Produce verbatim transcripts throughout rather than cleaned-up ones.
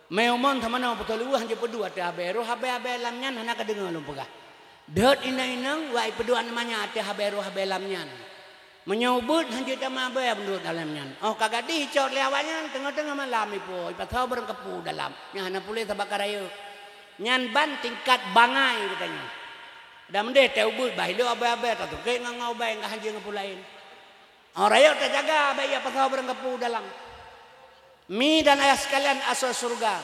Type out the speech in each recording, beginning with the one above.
Mé umon tamanoe peutoh luwah hanjeuet peuduek ateueh abée, roh abée-abée lam nyan hana kadeungoe lôn peugah. Dot inong-inong wai peuduek aneuk manyak ateueh abée roh abée lam nyan. Meunyoe ubeuet hanjeuet tamah abée meunurot dalam nyan. Óh ka gadih icok lé awaknyan teungoh-teungoh malam ipo, ipasoe barang kapu dalam. Nyan hana puléh sabab ka rayeuk. Nyan ban tingkat bangai geutanyoe. Dan meudeh tée ubeuet bah ilok abée-abée tatungkét ngon-ngon ubée ngon hanjeuet ngon peue laén. Óh rayeuk tajaga bék ia pasoe barang kapu dalam. Mi dan ayah sekalian asoe syeuruga.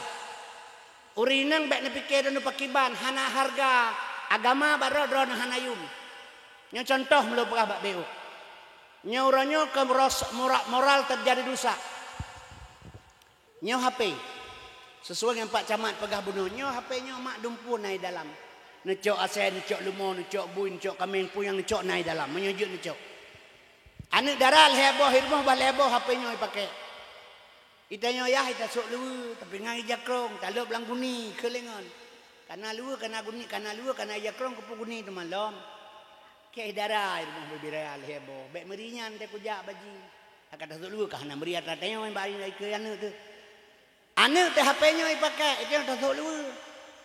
Ureuëng inong bék neupike droeneuh pakriban hana hareuga agama bak droe droeneuh hana yum. Nyoe cuntoh meulôn peugah bak B O. Nyoe uroe nyoe keu moros- mora- moral teujadi rusak. Nyoe H P. Sesuai ngon Pak Camat peugah bunoe, nyoe H P nyoe mak dumpeue na i dalam. Neucok asèe, neucok leumo, neucok bui, neucok kaméng, peue nyang neucok na i dalam. Meunyoe jeuet neucok. Aneuëk dara lhèe boh i rumoh bah lhèe boh H P nyoe ipaké. Itanyoe yah itasôk luweue, tapi ngon ija krông, talôb lam guni, keu lé ngon. Kana luweue, kana guni, kana luweue, kana ija krông, keupeue guni teuma lom. Keu dara i rumoh bubira lhèe boh, bék meuri nyan teuh kujak bak jih. Ka tasôk luweue ka hana meuri atra tanyoe bak jih keu aneuëk teuh. Aneuëk teuh H P nyoe ipaké, itanyoe tasôk luweue.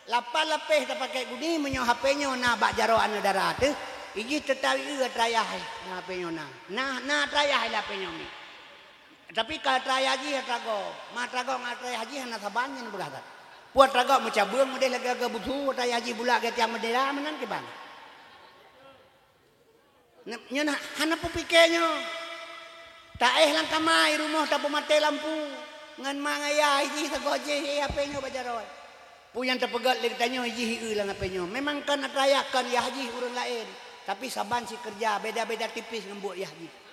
Lapan lapéh tapaké guni meunyoe H P nyoe na bak jaroe aneuëk dara teuh, ijih teutawi eu atra yah na H P nyoe na. Na, na atra yah lam H P nyoe mi. Tapi ka atra yah jih atra gob, ma atra gob ngon atra yah jih hana saban nyan peugah that. Peue atra gob meucabeueng meudeh lagèe-lagèe busu, atra yah jih bulak geuh tiang meudeh meunan kiban. Nyoe na hana peupike nyoe. Taéh lam kama i rumoh tapeumaté lampu ngon ma ngon yah jih sagoe jih H P nyoe bak jaroe. Peue nyang tapeugét lé geutanyoe jih i eu lam H P nyoe. Memang kon atra yah kon yah jih ureuëng laén, tapi saban sikeureuja beda-beda tipis ngon buet yah jih.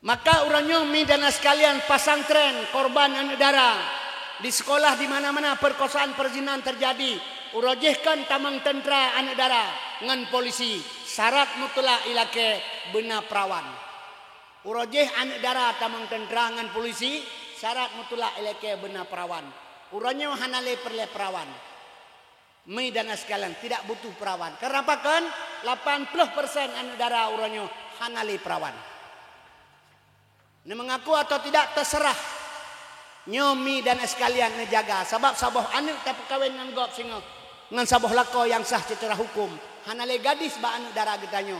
Maka uroe nyoe mi dan sekalian pasantren korban aneuëk dara di sekolah di mana-mana perkosaan perzinan terjadi, uroe jih kon tamong teuntra aneuëk dara ngon polisi syarat mutlak ilakée beuna perawan. Uroe jih aneuëk dara tamong teuntra ngon polisi syarat mutlak ilakée beuna perawan. Uroe nyoe hana lé peureulée perawan. Mi dan sekalian tidak butuh perawan. Kenapa kon? Lapan puluh persen aneuëk dara uroe nyoe hana lé perawan. Neumeungaku atau tidak terserah. Nyoe mi dan sekalian neujaga sabab saboh aneuëk tapeukawen ngon gob singoh ngon saboh lakoe nyang sah secara hukum. Hana lé gadis bak aneuëk dara geutanyoe.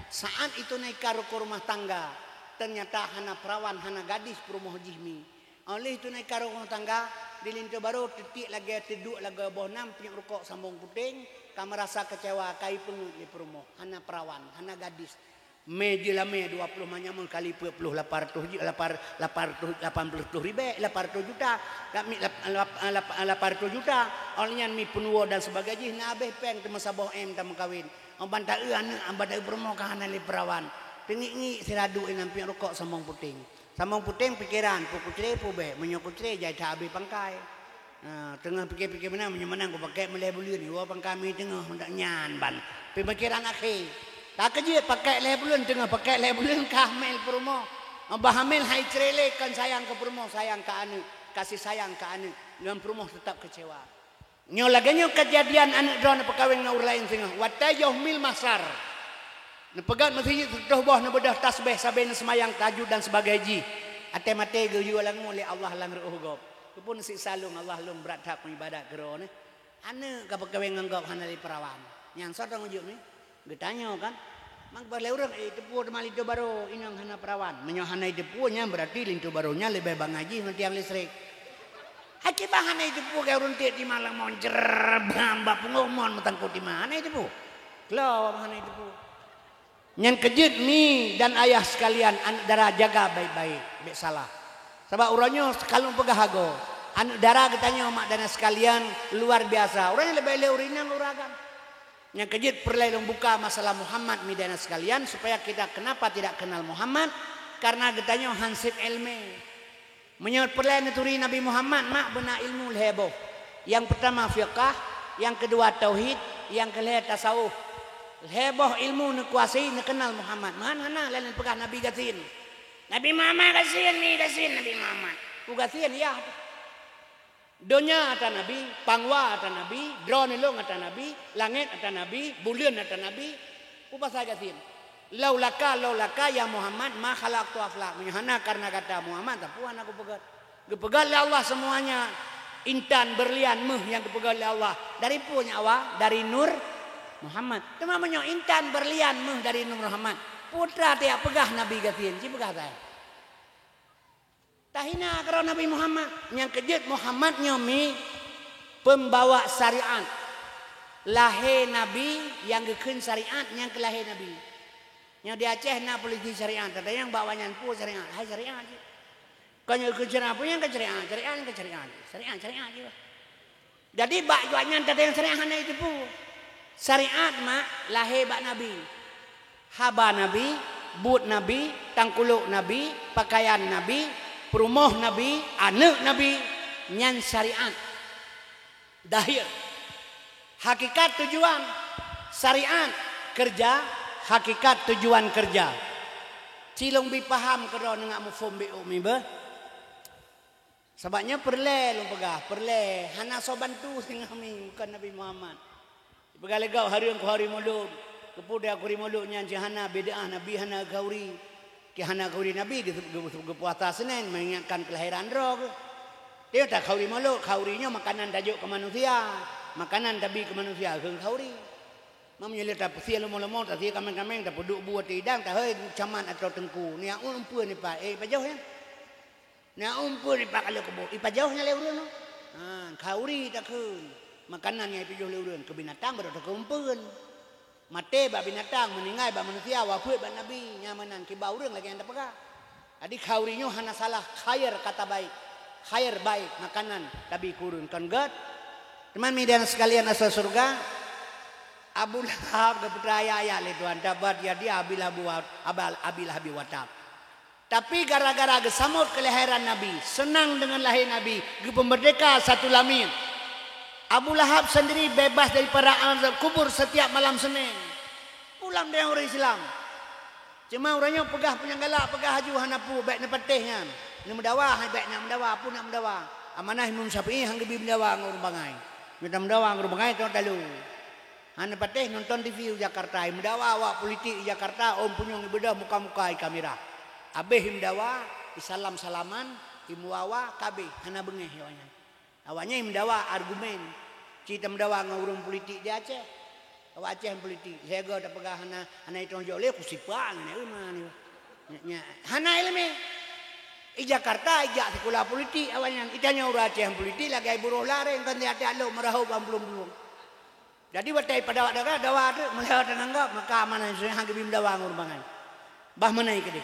Saat itu naika rukon rumah tangga, ternyata hana perawan hana gadis peurumoh jih mi. Óh lheueh itu naika rukon tangga, di linto barô teutiek lagée teuduek lagée boh nam pinyueng rukok sambong puténg, ka meurasa keucewa, ka ipeungeuet lé peurumoh, hana perawan, hana gadis. Mé jeulamé dua ploh manyamun kali peuet ploh lapan reutôh ju-, lapan, lapan reutôh, lapan ploh reutôh ribée, lapan reutôh juta, lap-, lap-, lap-, lapan reutôh juta. Óh lheueh nyan mi peunuwoe dan sebagai jih na abéh péng teuma saboh M tameukawen. Óh ban taeu aneuëk, óh ban taeu peurumoh ka hana lé perawan. Teungiek-ngiek sira duek inan pinyueng rukok sambong puténg. Sambong puténg pikeran, peue kucre peue bék, meunyoe kucre jai that abéh pangkai. Ha, teungoh pike-pike meunan, meunyoe meunan kupakék meulée buleuen, iwoe pangkai mi teungoh, nyan ban. Peumikiran akhé. Ka keujeuet pakék lhée buleuen, teungoh pakék lhée buleuen ka hamil peurumoh. Bah hamil hai cre lé kon sayang keu peurumoh, sayang keu aneuëk, kasih sayang keu aneuëk, ngon peurumoh teutap keucewa. Nyoe lagée nyoe keujadian aneuëk droe neupeukawen ngon ureuëng laén singoh. Watée yoh mil mahsyar, neupeugét meuseujid sireutôh boh, neubeudôh tasbéh sabe neuseumayang tahajud dan sebagai jih. Até maté geuyue langue lé Allah lam reuôh gob. Keupeue neusiksa lôn Allah, lôn brat that meuibadat keu Droeneuh. Aneuëk ka peukawen ngon gob hana lé perawan. Nyan soe tanggung jaweueb nyoe? Geutanyoe kan? Mang bah lé ureuëng, eh, teupeu teuma linto barô inong hana perawan. Meunyoe hana teupeu nyan berarti linto barô nyan leubeh bangai jih ngon tiang listrik. Akibat hana teupeu keu ureuëng tiek di malam mon jer bam bak pungoh mon meutangkot di ma hana teupeu. Klo hana teupeu. Nyan keujeuet mi dan ayah sekalian, aneuëk dara jaga baik-baik, bék salah. Sabab uroe nyoe ka lôn peugah agoe, aneuëk dara geutanyoe mak dan sekalian luar biasa. Ureuëng leubeh lé ureuëng inong ureuëng agam. Nyang keujeuet peureulée lôn buka masalah Muhammad mi dan sekalian, supaya kita kenapa tidak kenal Muhammad? Karena geutanyoe hanseb ilmu. Meunyoe peureulée neuturi Nabi Muhammad, mak beuna ilmu lhée boh. Nyang peutama fiqah, nyang keudua tauhid, nyang keulhée tasawuf. Lhée boh ilmu neukuasai, neukeunal Muhammad. Meuhan hana lé neupeugah Nabi gasien. Nabi Muhammad gasien, mi gasien Nabi Muhammad. Ku gasien ya. Donya ata Nabi, pangwa ata Nabi, droeneuh lôn ata Nabi, langét ata Nabi, buleuen ata Nabi, peue pasai gasien? Laulaka, laulaka ya Muhammad ma khalaqtu aflak. Meunyoe hana karena gata Muhammad, sapeue hana kupeugét. Geupeugét lé Allah semuanya. Intan, berlian, méuh nyang geupeugah lé Allah. Dari peue nyan awak? Dari Nur Muhammad. Teuma meunyoe intan, berlian, méuh dari Nur Muhammad, peue teuma tajak peugah Nabi gasien? Ci peugah saja. Tahina keudroe Nabi Muhammad. Nyang keujeuet Muhammad nyoe mi peumbawa syariat. Lahé Nabi nyang geukheun syariat, nyang keu lahé Nabi. Nyoe di Aceh na polisi syariat, teuntang nyang bak awaknyan peue syariat, hai syariat cit. Kon nyoe keu syariat, peue nyang keu syariat, syariat nyang keu syariat, syariat, syariat cit. Jadi bak awaknyan teuntang syariat hana jiteupeue. Syariat mak lahé bak Nabi. Haba Nabi, buet Nabi, tangkulok Nabi, pakaian Nabi, peurumoh Nabi, aneuëk Nabi, nyan syariat. Dahir. Hakikat tujuan syariat, keureuja, hakikat tujuan keureuja. Cilong bi paham keudroe neungak muphom bi umi beuh. Sabab nyoe peureulée lôn peugah, peureulée hana soe bantu singoh mi, bukon Nabi Muhammad. Peugah lé gob hareuem khauri mulod. Keupeue dia khauri mulod nyan cit hana bid'ah, Nabi hana khauri. Ki hana khauri Nabi geu-, geu-, geupuasa Senin mengingatkan kelahiran droe geuh. Dia tak khauri mulod, khauri nyoe makanan tajok keu manusia, makanan tabi keu manusia kheun khauri. Meunyoe lé tapeusie lomo-lomo, tasie kameng-kameng, tapeuduek bu ateueh idang, tahôi camat atau teungku. Nia un peue nipa, eh, pajoh nyan. Nia un peue nipa ka lheueh kubu, ipajoh nyan lé ureuëng nyoe. Ha, khauri takheun. Makanan nyang ipajoh lé ureuëng keu binatang baru takheun peue. Maté bak binatang, meuninggai bak manusia, wafeuet bak Nabi, nyan meunan kiba ureuëng lagée nyang tapeugah. Jadi khauri nyoe hana salah, khair kata baik. Khair baik, makanan tabi keu ureuëng kon gét. Teuma mi dan sekalian asai syeuruga, Abu Lahab geupeutraya ayat lé Tuhan, tabbat yada Abi Lahab wa, abal, Abi Lahab wa tab. Tapi gara-gara geusamot keulahiran Nabi, seunang deungon lahé Nabi, geupeumerdeka satu lamien. Abu Lahab sendiri bebas daripada azab kubur setiap malam Senin. Pulang deungon ureuëng Islam. Cuma ureuëng nyoe peugah peue nyang galak, peugah haju hana peue, bék neupatéh nyan. Neumeudawa, hai bék nyan meudawa, peue nak meudawa. Amanah Imam Syafi'i han geubi meudawa ngon ureuëng bangai. Meunyoe tameudawa ngon ureuëng bangai, tong talu. Hana patéh nonton T V u Jakarta, imeudawa awak politik i Jakarta, ôn punyueng ibeudôh muka-muka i kamera. Abéh imeudawa, isalam-salaman, imeuwawa, ka abéh, hana beungéh awaknyan. Awaknyan imeudawa argumen, ci tameudawa ngon ureuëng politik di Aceh. Awak Aceh politik, lhée goe tapeugah hana, hana itong jok lé, kusipak ngon ureuëng nyoe. Nya, nya, hana iéleumé. I Jakarta ijak sikula politik awaknyan, itanyoe ureuëng Aceh politik lagée buroh lareng, kon tiak-tiak lok meurahôb bak blueng-blueng. Jadi watée ipadawa dawa, dawa teuk meulheueh teunanggap, maka amanah Yusuf han geubi meudawa ngon ureuëng bangai. Bah meunan keudeh.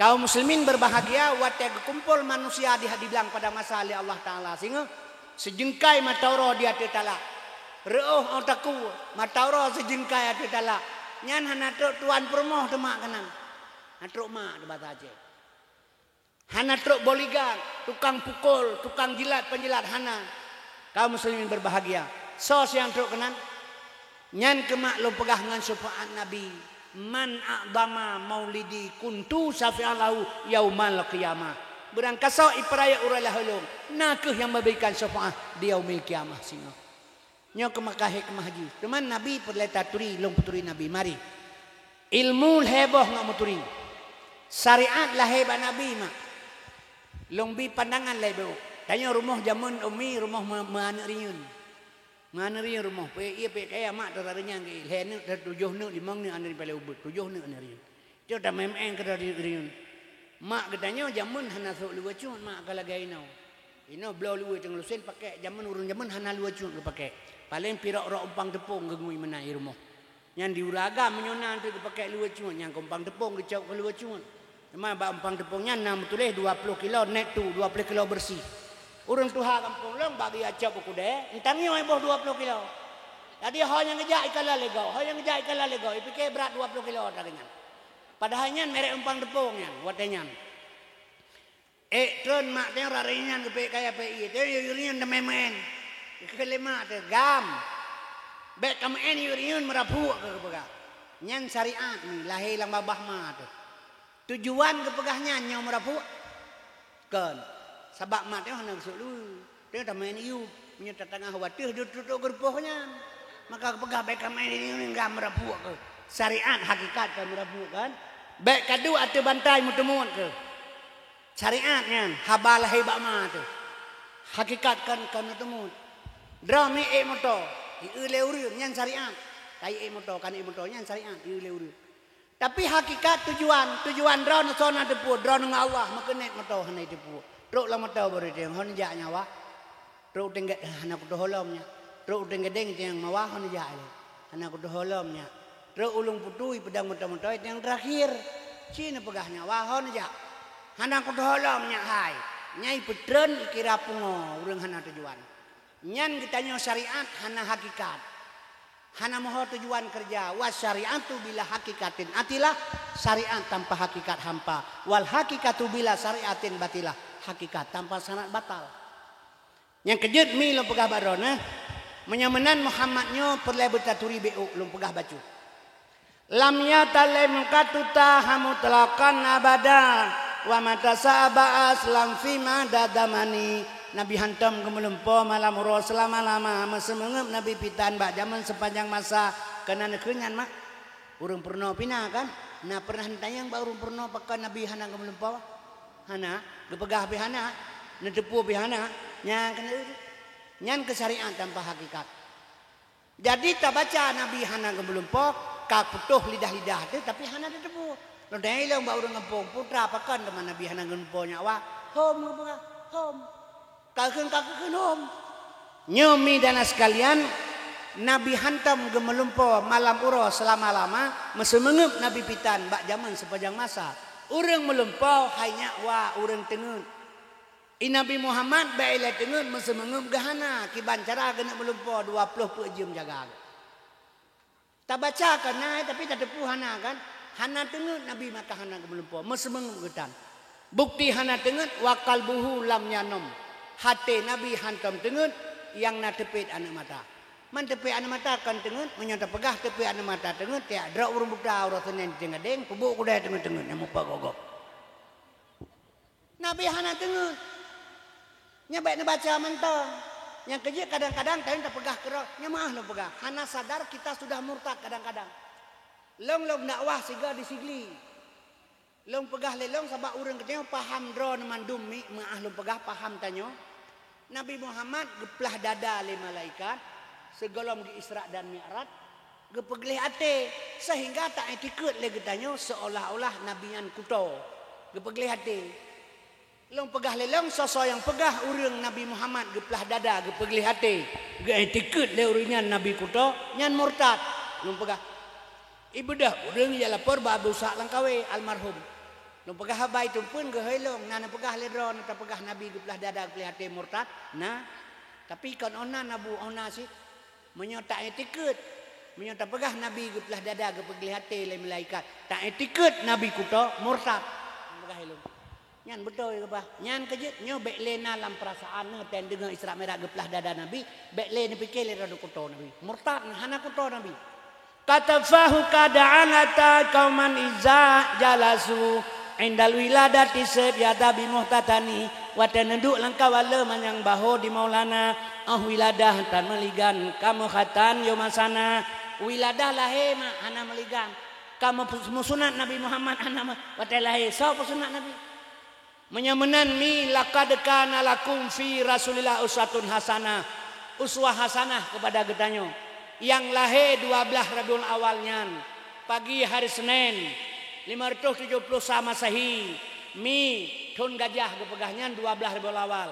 Kaum muslimin berbahagia, watée geukumpol manusia di, dibilang pada masa lé Allah Taala singoh, sijeungkai mata uroe di ateueh talak. Reuôh ôh takue, mata uroe sijeungkai ateueh talak. Nyan hana trok tuan peurumoh teuh mak keunan. Hana trok mak teuh basa Aceh. Hana trok bodyguard, tukang pukul, tukang jilat, penjilat, hana. Kaum muslimin berbahagia. Soe nyang trok keunan? Nyan keuh mak lôn peugah ngon syeufaat Nabi, "Man a'dama maulidi kuntu syafi'an lahu yaumal qiyamah." Beurangkasoe ipeurayeuk uroe lahé lôn, na kheueh nyang meuberikan syeufaat di yaumil qiyamah singoh. Nyoe keuh maka hikmah jih. Teuma Nabi peureulée taturi, lôn peuturi Nabi. Mari. Ilmu lhée boh ngon meuturi. Syariat lahé bak Nabi mak. Lôn bi pandangan lhée boh. Tanyoe rumoh jameun umi, rumoh meu-, meuaneuk riyeuen. Meuaneuk riyeuen rumoh. Peuék ié peuék kaya mak teuh rarinyang geuék. Lhée neuk, teuh tujoh neuk, limong neuk aneuk riyeuen paléng ubeut. Tujoh neuk aneuk riyeuen. Cok tameuén-én keudroe riyeuen. Mak geutanyoe jameun hana sôk luweue cut mak ka lagée inoe. Inoe bloe luweue teungoh lusen pakék, jameun ureuëng jameun hana luweue cut geupakék. Paléng pirok rok umpang teupông geungui meunan i rumoh. Nyan di ureuëng agam meunyoe na teuk geupakék luweue cut, nyan keu umpang teupông geucok keu luweue cut. Teuma bak umpang teupông nyan na meutuléh dua ploh kilo net tu, dua ploh kilo beureuséh. Ureuëng tuha gampông lôn bak geujak cok u keudè, eunteuk nyoe boh dua ploh kilo. Jadi ho nyang geujak ikalon lé gob, ho nyang geujak ikalon lé gob, ipike brat dua ploh kilo ata geuh nyan. Padahai nyan merek umpang teupông nyan, watée nyan. Ék tron mak teuh rarinyang geupék kaya pék ié, teuh yue riyeuen teumé meuén. Geukheun lé mak teuh, "Gam, bék kameuén yue riyeuen meuraphuek," keu geupeugah. Nyan syariat ni lahé lam babah ma teuh. Tujuan geupeugah nyan nyoe meuraphuek? Kon. Sabab mak teuh hana geusôk luweue. Teuh tameuén yue, meunyoe tatangah wateuh duek tutoe geurupoh nyan. Maka geupeugah bék kameuén yue riyeuen gam meuraphuek keuh. Syariat hakikat ka meuraphuek kan? Bék kaduek ateueh bantai meuteumon keuh. Syariat nyan haba lahé bak ma teuh. Hakikat kan, kan teumut. Droe mi ék moto, ieu lé ureuëng, nyan syariat. Kai ék moto, kan ék moto, nyan syariat, ieu lé ureuëng. Tapi hakikat tujuan, tujuan droe na soe na teupeu, droe ngon Allah, meukeunét moto hana teupeu. Trok lam moto baru teueng, hon jak nyawa. Trok tenggat hana kutoh holom nyak. Trok tenggadeng teueng mawa hon jak lé. Hana kutoh holom nyak. Trok ulung putui pedang moto-moto teueng terakhir. Ci na peugah nyawa hon jak. Hana kutoh holom nyak hai. Nyai peutreun ikira pungo ureuëng hana tujuan. Nyan geutanyoe syariat hana hakikat. Hana moho tujuan kerja. Wa syariatu bila hakikatin atilah, syariat tanpa hakikat hampa. Wal hakikatu bila syariatin batilah, hakikat tanpa syarat batal. Nyang keujeuet mi lôn peugah bak droeneuh, meunyoe meunan Muhammad nyoe peureulée beutaturi béuk lôn peugah bacut. Lam yatalem katuta hamutlaqan abada, wa mata sa'aba aslam fi mada damani. Nabi hantom geumeulumpo malam uroe seulama-lama, meuseumeungeup Nabi pitan bak jameun seupanjang masa. Keunan kheun nyan mak. Ureuëng peurunoe pih na kan? Na pernah neutanyong bak ureuëng peurunoe pakon Nabi hana geumeulumpo? Hana. Geupeugah pih hana. Neuteupeue pih hana. Nyan keuneuk, nyan keu syariat tanpa hakikat. Jadi tabaca Nabi hana geumeulumpo, ka putôh lidah-lidah teuh, tapi hana teuteupeue. Lôn tanyong ilong bak ureuëng gampông, putra pakon teuma Nabi hana geumeulumpo nyak wa? Hom geupeugah, hom. Ka kheun, ka kheun hom. Nyoe mi dan sekalian, Nabi hantom geumeulumpo malam uroe seulama-lama, meuseumeungeup Nabi pitan bak jameun seupanjang masa. Ureuëng meulumpo hai nyak wa ureuëng teungeut. I Nabi Muhammad bék ilée teungeut meuseumeungeup geuhana, kiban cara geuneuk meulumpo dua ploh peuet jeuem jaga geuh. Tabaca kan na, tapi tateupeue hana kan? Hana teungeut Nabi maka hana geumeulumpo, meuseumeungeup geutan. Bukti hana teungeut, wa qalbuhu lam yanom. Haté Nabi hantom teungeut, nyang na teupet aneuëk mata. Man teupet aneuëk mata kon teungeut, meunyoe tapeugah teupet aneuëk mata teungeut, tiak droe ureuëng buta uroe Senin teugadeng, peubuet kudée teungeut-teungeut nyang mupa gogob. Nabi hana teungeut. Nyan bék neubaca mantong. Nyang keujeuet kadang-kadang tanyoe tapeugah keudroe, nyan meuah lôn peugah. Hana sadar kita sudah murtad kadang-kadang. Lôn lôn dakwah sigoe di Sigli. Lôn peugah lé lôn sabab ureuëng geutanyoe paham droe nyan mandum mi, meuah lôn peugah paham tanyoe. Nabi Muhammad geuplah dada lé malaikat sigohlom geu-Isra dan Mi'raj. Geupeugleh até, seuhingga ta-itikeuet lé geutanyoe seuolah-olah Nabi nyan kuto. Geupeugleh até. Lôn peugah lé lôn, soe-soe nyang peugah ureuëng Nabi Muhammad geuplah dada, geupeugleh até, geu-itikeuet lé ureuëng nyan Nabi kuto, nyan murtad. Lôn peugah, ibeudôh ureuëng jak lapor bak Abu Ishaq Langkawi almarhum. Lôn peugah haba itu pun geuhôi lôn, na neupeugah lé droe, na tapeugah Nabi geuplah dada, geupeugleh até, murtad. Na, tapi kon ona Abu, ona cit. Meunyoe ta-itikeuet, meunyoe tapeugah Nabi geuplah dada, geupeugleh até lé malaikat, ta-itikeuet Nabi kuto, murtad. Peugah ilôn. Nyan beutôi keubah. Nyan keujeuet nyoe bék lé na lam peurasaan neuh, tan deungoe Isra Mi'raj geuplah dada Nabi, bék lé neupike lé droe kuto Nabi. Murtad, hana kuto Nabi. Katafahu kada alata kauman iza jalasu indal wiladati seb yada bimuhtatani. Watée neuduek lam kawala manyang baho di Maulana, oh wiladah tan meuligan kamoe khatan yo masana. Wiladah lahé mak hana meuligan. Kamoe musunat Nabi Muhammad hana me-, watée lahé soe peusunat Nabi? Meunyoe meunan mi laqad kana lakum fi Rasulillah uswatun hasanah, uswah hasanah keupada geutanyoe nyang lahé dua blaih Rabiul Awal nyan, pagi hari Senin, lima ratus tujuh puluh sa Masehi, mi thon gajah geupeugah nyan dua blaih Rabiul Awal.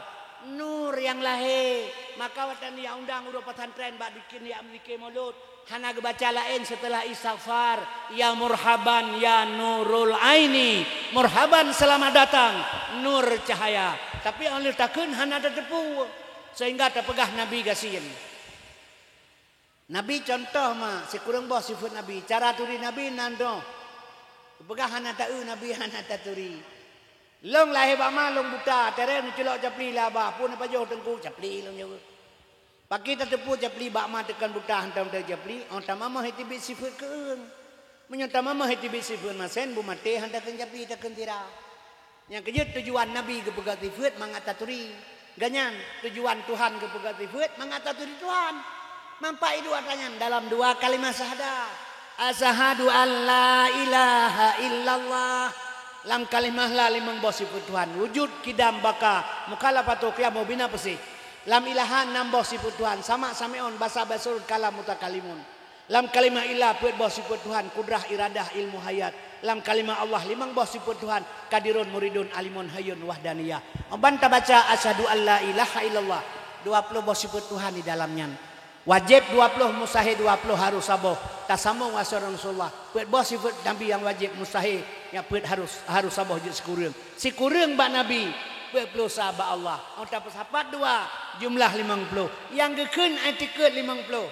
Nur nyang lahé, maka watée nyan undang ureuëng pesantren bak bikin yak meulike mulod. Hana geubaca laén seuteulah istighfar, "Ya murhaban, ya nurul aini, murhaban, selamat datang, nur cahaya." Tapi óh lheueh takheun hana tateupeue, sehingga tapeugah Nabi gasien. Nabi contoh ma sikureueng boh sifeuet Nabi, cara turi Nabi nan doh. Peugah hana taeu Nabi hana taturi. Lôn lahé bak ma lôn buta, teureung neuculok capli lé abah, phon neupajoh teungku capli lôn jaweueb. Pakri tateupeue capli bak ma teukon buta hantom teu capli, óh tamamah iteubiet sifeuet keueung. Meunyoe tamamah iteubiet sifeuet masen, beumaté han takheun capli takheun tira. Nyang keujeuet tujuan Nabi geupeugah sifeuet mangat taturi. Ganyan tujuan Tuhan geupeugah sifeuet mangat taturi Tuhan. Manfaat dua tanyan dalam dua kalimah syahadah. Asyhadu an la ilaha illallah. Lam kalimah la limong boh sifeuet Tuhan. Wujud, kidam, baka, mukhalafatu, qiyam, bina, peusih. Lam ilahan nam boh sifeuet Tuhan, sama' sami'un, basar basirun, kalam mutakalimun. Lam kalimah ilah peuet boh sifeuet Tuhan, kudrah, iradah, ilmu, hayat. Lam kalimah Allah limong boh sifeuet Tuhan, qadirun, muridun, alimun, hayyun, wahdaniyah. Ban tabaca asyhadu an la ilaha illallah, dua ploh boh sifeuet Tuhan di dalam nyan. Wajéb dua ploh, mustahé dua ploh, harôh saboh. Tasambong asoe Rasulullah. Peuet boh sifeuet Nabi nyang wajéb, mustahé, nyang peuet harôh, harôh saboh jeuet sikureueng. Sikureueng bak Nabi, peuet ploh sa bak Allah. Oh, tapeusapat dua, jumlah limong ploh. Nyang geukheun i'tiqad limong ploh.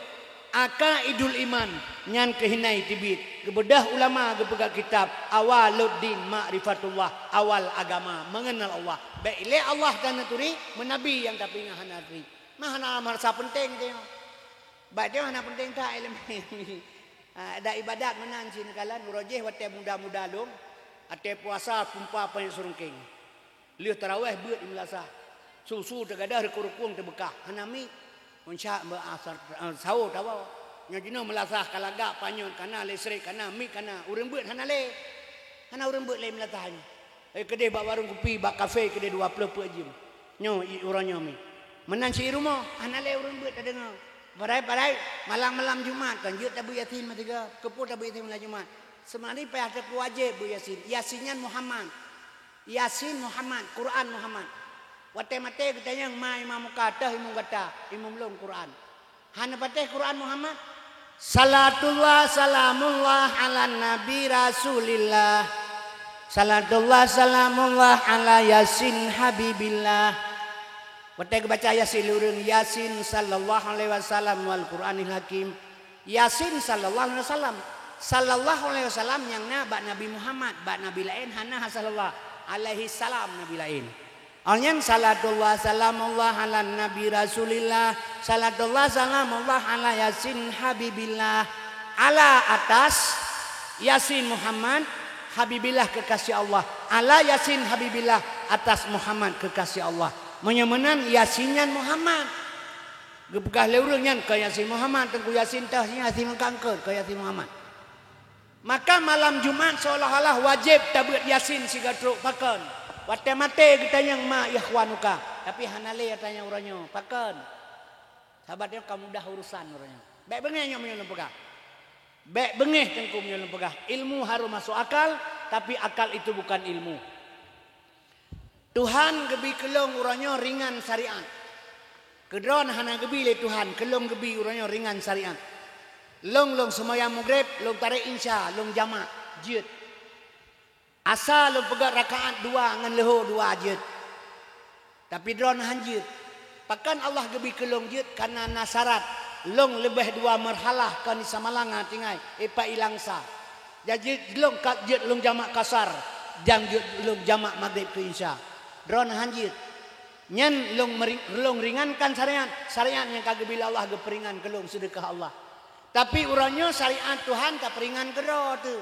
Aqaidul iman, nyan keuh hana teubiet. Geubeudôh ulama geupeugah kitab Awaluddin Ma'rifatullah, awal agama, mengenal Allah. Bèk ilèe Allah ka neuturi, meunabi nyang tapeuingat hana turi. Mah hana marasa peunteng tanyoe. Bak tanyoe hana peunteng that ileumèe. Ah, dan ibadat meunan cit neukalon, uroe jéh watèe muda-muda lôn, watèe puasa pumpa panyöt seureungkeng. Lheueh tarawèh beuet i meulasah. Su-su teugadôh, rukung-rukung teubeukah, hana mic. Ngon syak beu asar, ah, sawo tawoe. Nyoe jinoe meulasah ka lagak, panyöt ka na, listrik ka na, mic ka na, ureueng beuet hana lé. Hana ureueng beuet lé meulasah nyoe. Eh, keudéh bak warong kupi, bak kafe keudéh dua ploh peuet jeuem. Nyoe i uroe nyoe mi. Meunan cit i rumoh, hana lé ureueng beuet tadeungoe. Padahai, padahai malam-malam Jumat kan jeuet tabeuet Yasin meusigoe. Keupeue tabeuet Yasin malam Jumat? Seumari payah tapeuwajéb beuet Yasin. Yasin nyan Muhammad. Yasin Muhammad, Quran Muhammad. Watèe maté geutanyong, "Ma imam muka?" "Toh imum gata?" "Imum lôn Quran." Hana patéh Quran Muhammad? Salatullah salamullah ala nabi Rasulillah. Salatullah salamullah ala Yasin Habibillah. Watèe geubaca Yasin lé ureueng, Yasin sallallahu alaihi wasallam wal Qur'anil Hakim. Yasin sallallahu alaihi wasallam. Sallallahu alaihi wasallam nyang na bak Nabi Muhammad, bak nabi laén hana sallallahu alaihi salam nabi laén. Awak nyan salatullah salamullah ala nabi Rasulillah, salatullah salamullah ala Yasin Habibillah, ala atas Yasin Muhammad, Habibillah kekasih Allah, ala Yasin Habibillah, atas Muhammad kekasih Allah. Meunyoe meunan Yasin nyan Muhammad. Geupeugah lé ureueng nyan keu Yasin Muhammad, Teungku Yasin teuh, Yasin meukangkeut keu Yasin Muhammad. Maka malam Jumat seolah-olah wajéb tabeuet Yasin sigoe trok, pakon? Watèe maté geutanyong ma ikhwanuka, tapi hana lé tanyong uroe nyoe, pakon? Sahabat nyoe ka mudah urusan uroe nyoe. Bèk beungéh nyoe meunyoe lôn peugah. Bèk beungéh Teungku meunyoe lôn peugah. Ilmu harôh masuk akal, tapi akal itu bukan ilmu. Tuhan geubi keu lôn uroe nyoe ringan syariat. Keu droeneuh hana geubi lé Tuhan, keu lôn geubi uroe nyoe ringan syariat. Lôn, lôn seumayang Maghrib, lôn tarek Isya, lôn jamak, jeuet. Asa lôn peugöt rakaat dua ngon leuhô dua jeuet. Tapi droeneuh han jeuet. Pakon Allah geubi keu lôn jeuet? Kareuna na syarat. Lôn leubeh dua meurhalah kon di Samalanga tinggai, ipat i Langsa. Jadi lôn ka jeuet lôn jamak kasar, dan jeuet lôn jamak Maghrib keu Isya. Droeneuh han jeuet. Nyan lôn meri-, lôn ringankan syariat, syariat nyang ka geubi lé Allah geupeuringan keu lôn, seudeukah Allah. Tapi uroe nyoe syariat Tuhan tapeuringan keudroe teuh.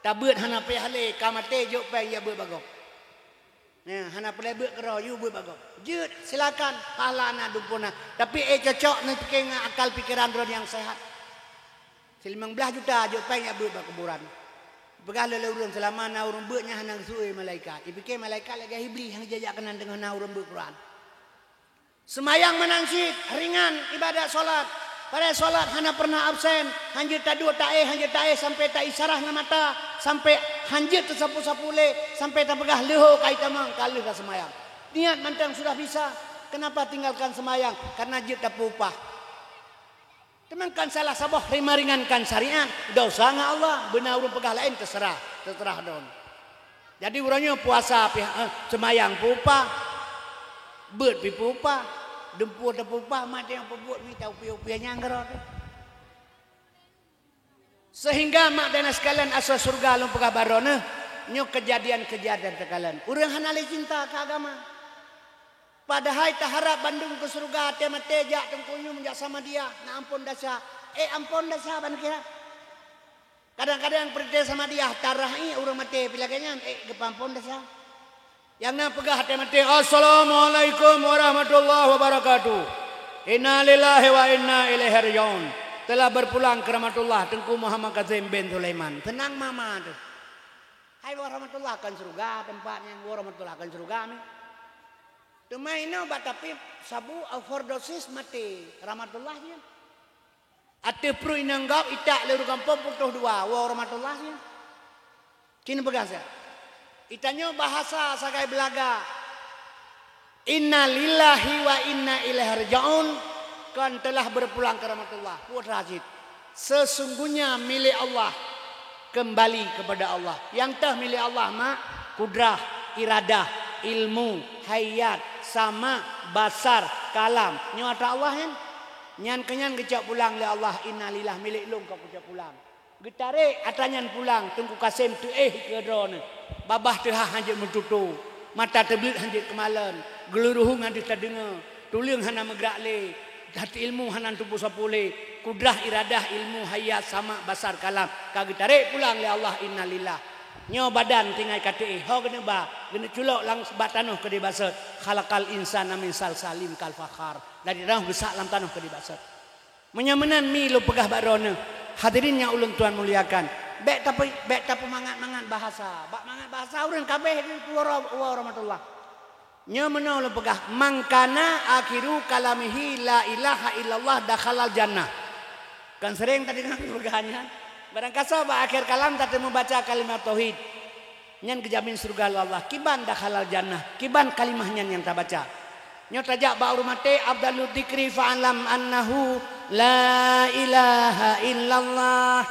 Tabeuet hana payah lé, ka maté jok péng jak beuet bak gob. Nah, hana peureulèe beuet keudroe, yue beuet bak gob. Jeuet, silakan, pahala na, dumpeue na. Tapi ék cocok neupiké ngon akal pikeran droe nyang seuhat. Silimong blaih juta jok péng jak beuet bak kuburan. Peugah lé ureueng, seulama na ureueng beuet nyan hana geuseuôt malaikat. Ipiké malaikat lagèe Iblih nyang jijak keunan teungoh na ureueng beuet Quran. Seumayang meunan cit, ringan ibadat salat. Padahai salat hana pernah absen, hanjeuet taduek taéh, hanjeuet taéh sampai taisyarah ngon mata, sampai hanjeuet teusapu-sapu ulèe, sampai tapeugah leuhô ka itamong, ka lheueh taseumayang. Niat mantong sudah bisa, kenapa tinggalkan seumayang? Karena jeuet tapeuupah. Teuma kan salah saboh meuringankan syariat, desya ngon Allah, beuna ureueng peugah laén, teuseurah, teuseurah droen. Jadi uroe nyoe puasa pih, eh, seumayang peuupah, beuet pih peuupah, dumpeue teupeuupah, maté nyang peubuet mita upie-upie nyang keudroe teuh. Sehingga mak dan sekalian asoe syeuruga lôn peugah bak droeneuh, nyoe keujadian-keujadian teukalon. Ureueng hana lé cinta keu agama. Padahai taharab bandum keu syeuruga, watèe maté jak Teungku Yum, jak Samadiyah, na amphon desya. Ék amphon desya ban kira. Kadang-kadang peurintah Samadiyah tarah ié ureueng maté pih lagèe nyan, ék geupeuamphon desya. Nyang na peugah watèe maté, "Assalamualaikum warahmatullahi wabarakatuh. Innalillahi wa inna ilaihi raji'un." Telah berpulang ke rahmatullah, Teungku Muhammad Kazim bin Sulaiman. Seunang mama teuh. Hai, warahmatullah kon syeuruga teumpat nyan, warahmatullah kon syeuruga nyan. Teuma inoe bak tapi sabu overdosis maté, rahmatullah nyan. Ateueh pruet inong gob itak lé ureueng gampông putôh dua, woe rahmatullah nyan. Cit neupeugah siat. Itanyoe bahasa sagai beulaga. Inna lillahi wa inna ilaihi raji'un, kon telah berpulang ke rahmatullah. Putra cit. Sesungguhnya milik Allah, kembali kepada Allah. Nyang teuh milik Allah mak, kudrah, iradah, ilmu, hayat, sama, basar, kalam. Nyoe atra Allah nyan. Nyan keunyan geucok pulang lé Allah, inna lillah, milik lôn ka kucok pulang. Geutarek atra nyan pulang, Teungku Kasem teuéh keu droeneuh. Babah teuhah hanjeuet meututoe, mata teubleuet hanjeuet keumalon, geuluruhong hanjeuet tadeungoe, tuleueng hana meugrak lé, that ilmu hana teupeue sapeue lé, kudrah iradah ilmu hayat sama basar kalam ka geutarek pulang lé Allah, inna lillah. Nyoe badan tinggai ka teuéh, ho geuneuk ba, geuneuk culok lam bak tanoh keudeh basot. Khalaqal insana min salsalin kal fakhar. Dari tanoh geusak lam tanoh keudeh basot. Meunyoe meunan mi lôn peugah bak droeneuh, hadirin nyang ulôn tuan muliakan, bék tape-, bék tapeumangat-mangat bahasa. Bak mangat bahasa ureueng kabéh di luwa, luwa rahmatullah. Nyoe meunoe lôn peugah, "Man kana akhiru kalamihi la ilaha illallah dakhalal jannah." Kan sering tadeungoe peugah nyan? Barangkasoe bak akhé kalam tateumeubaca kalimat tauhid. Nyan geujamin syeuruga lé Allah. Kiban dakhalal jannah, kiban kalimah nyan nyang tabaca. Nyoe tajak bak ureueng maté, afdalu dzikri fa'lam annahu la ilaha illallah.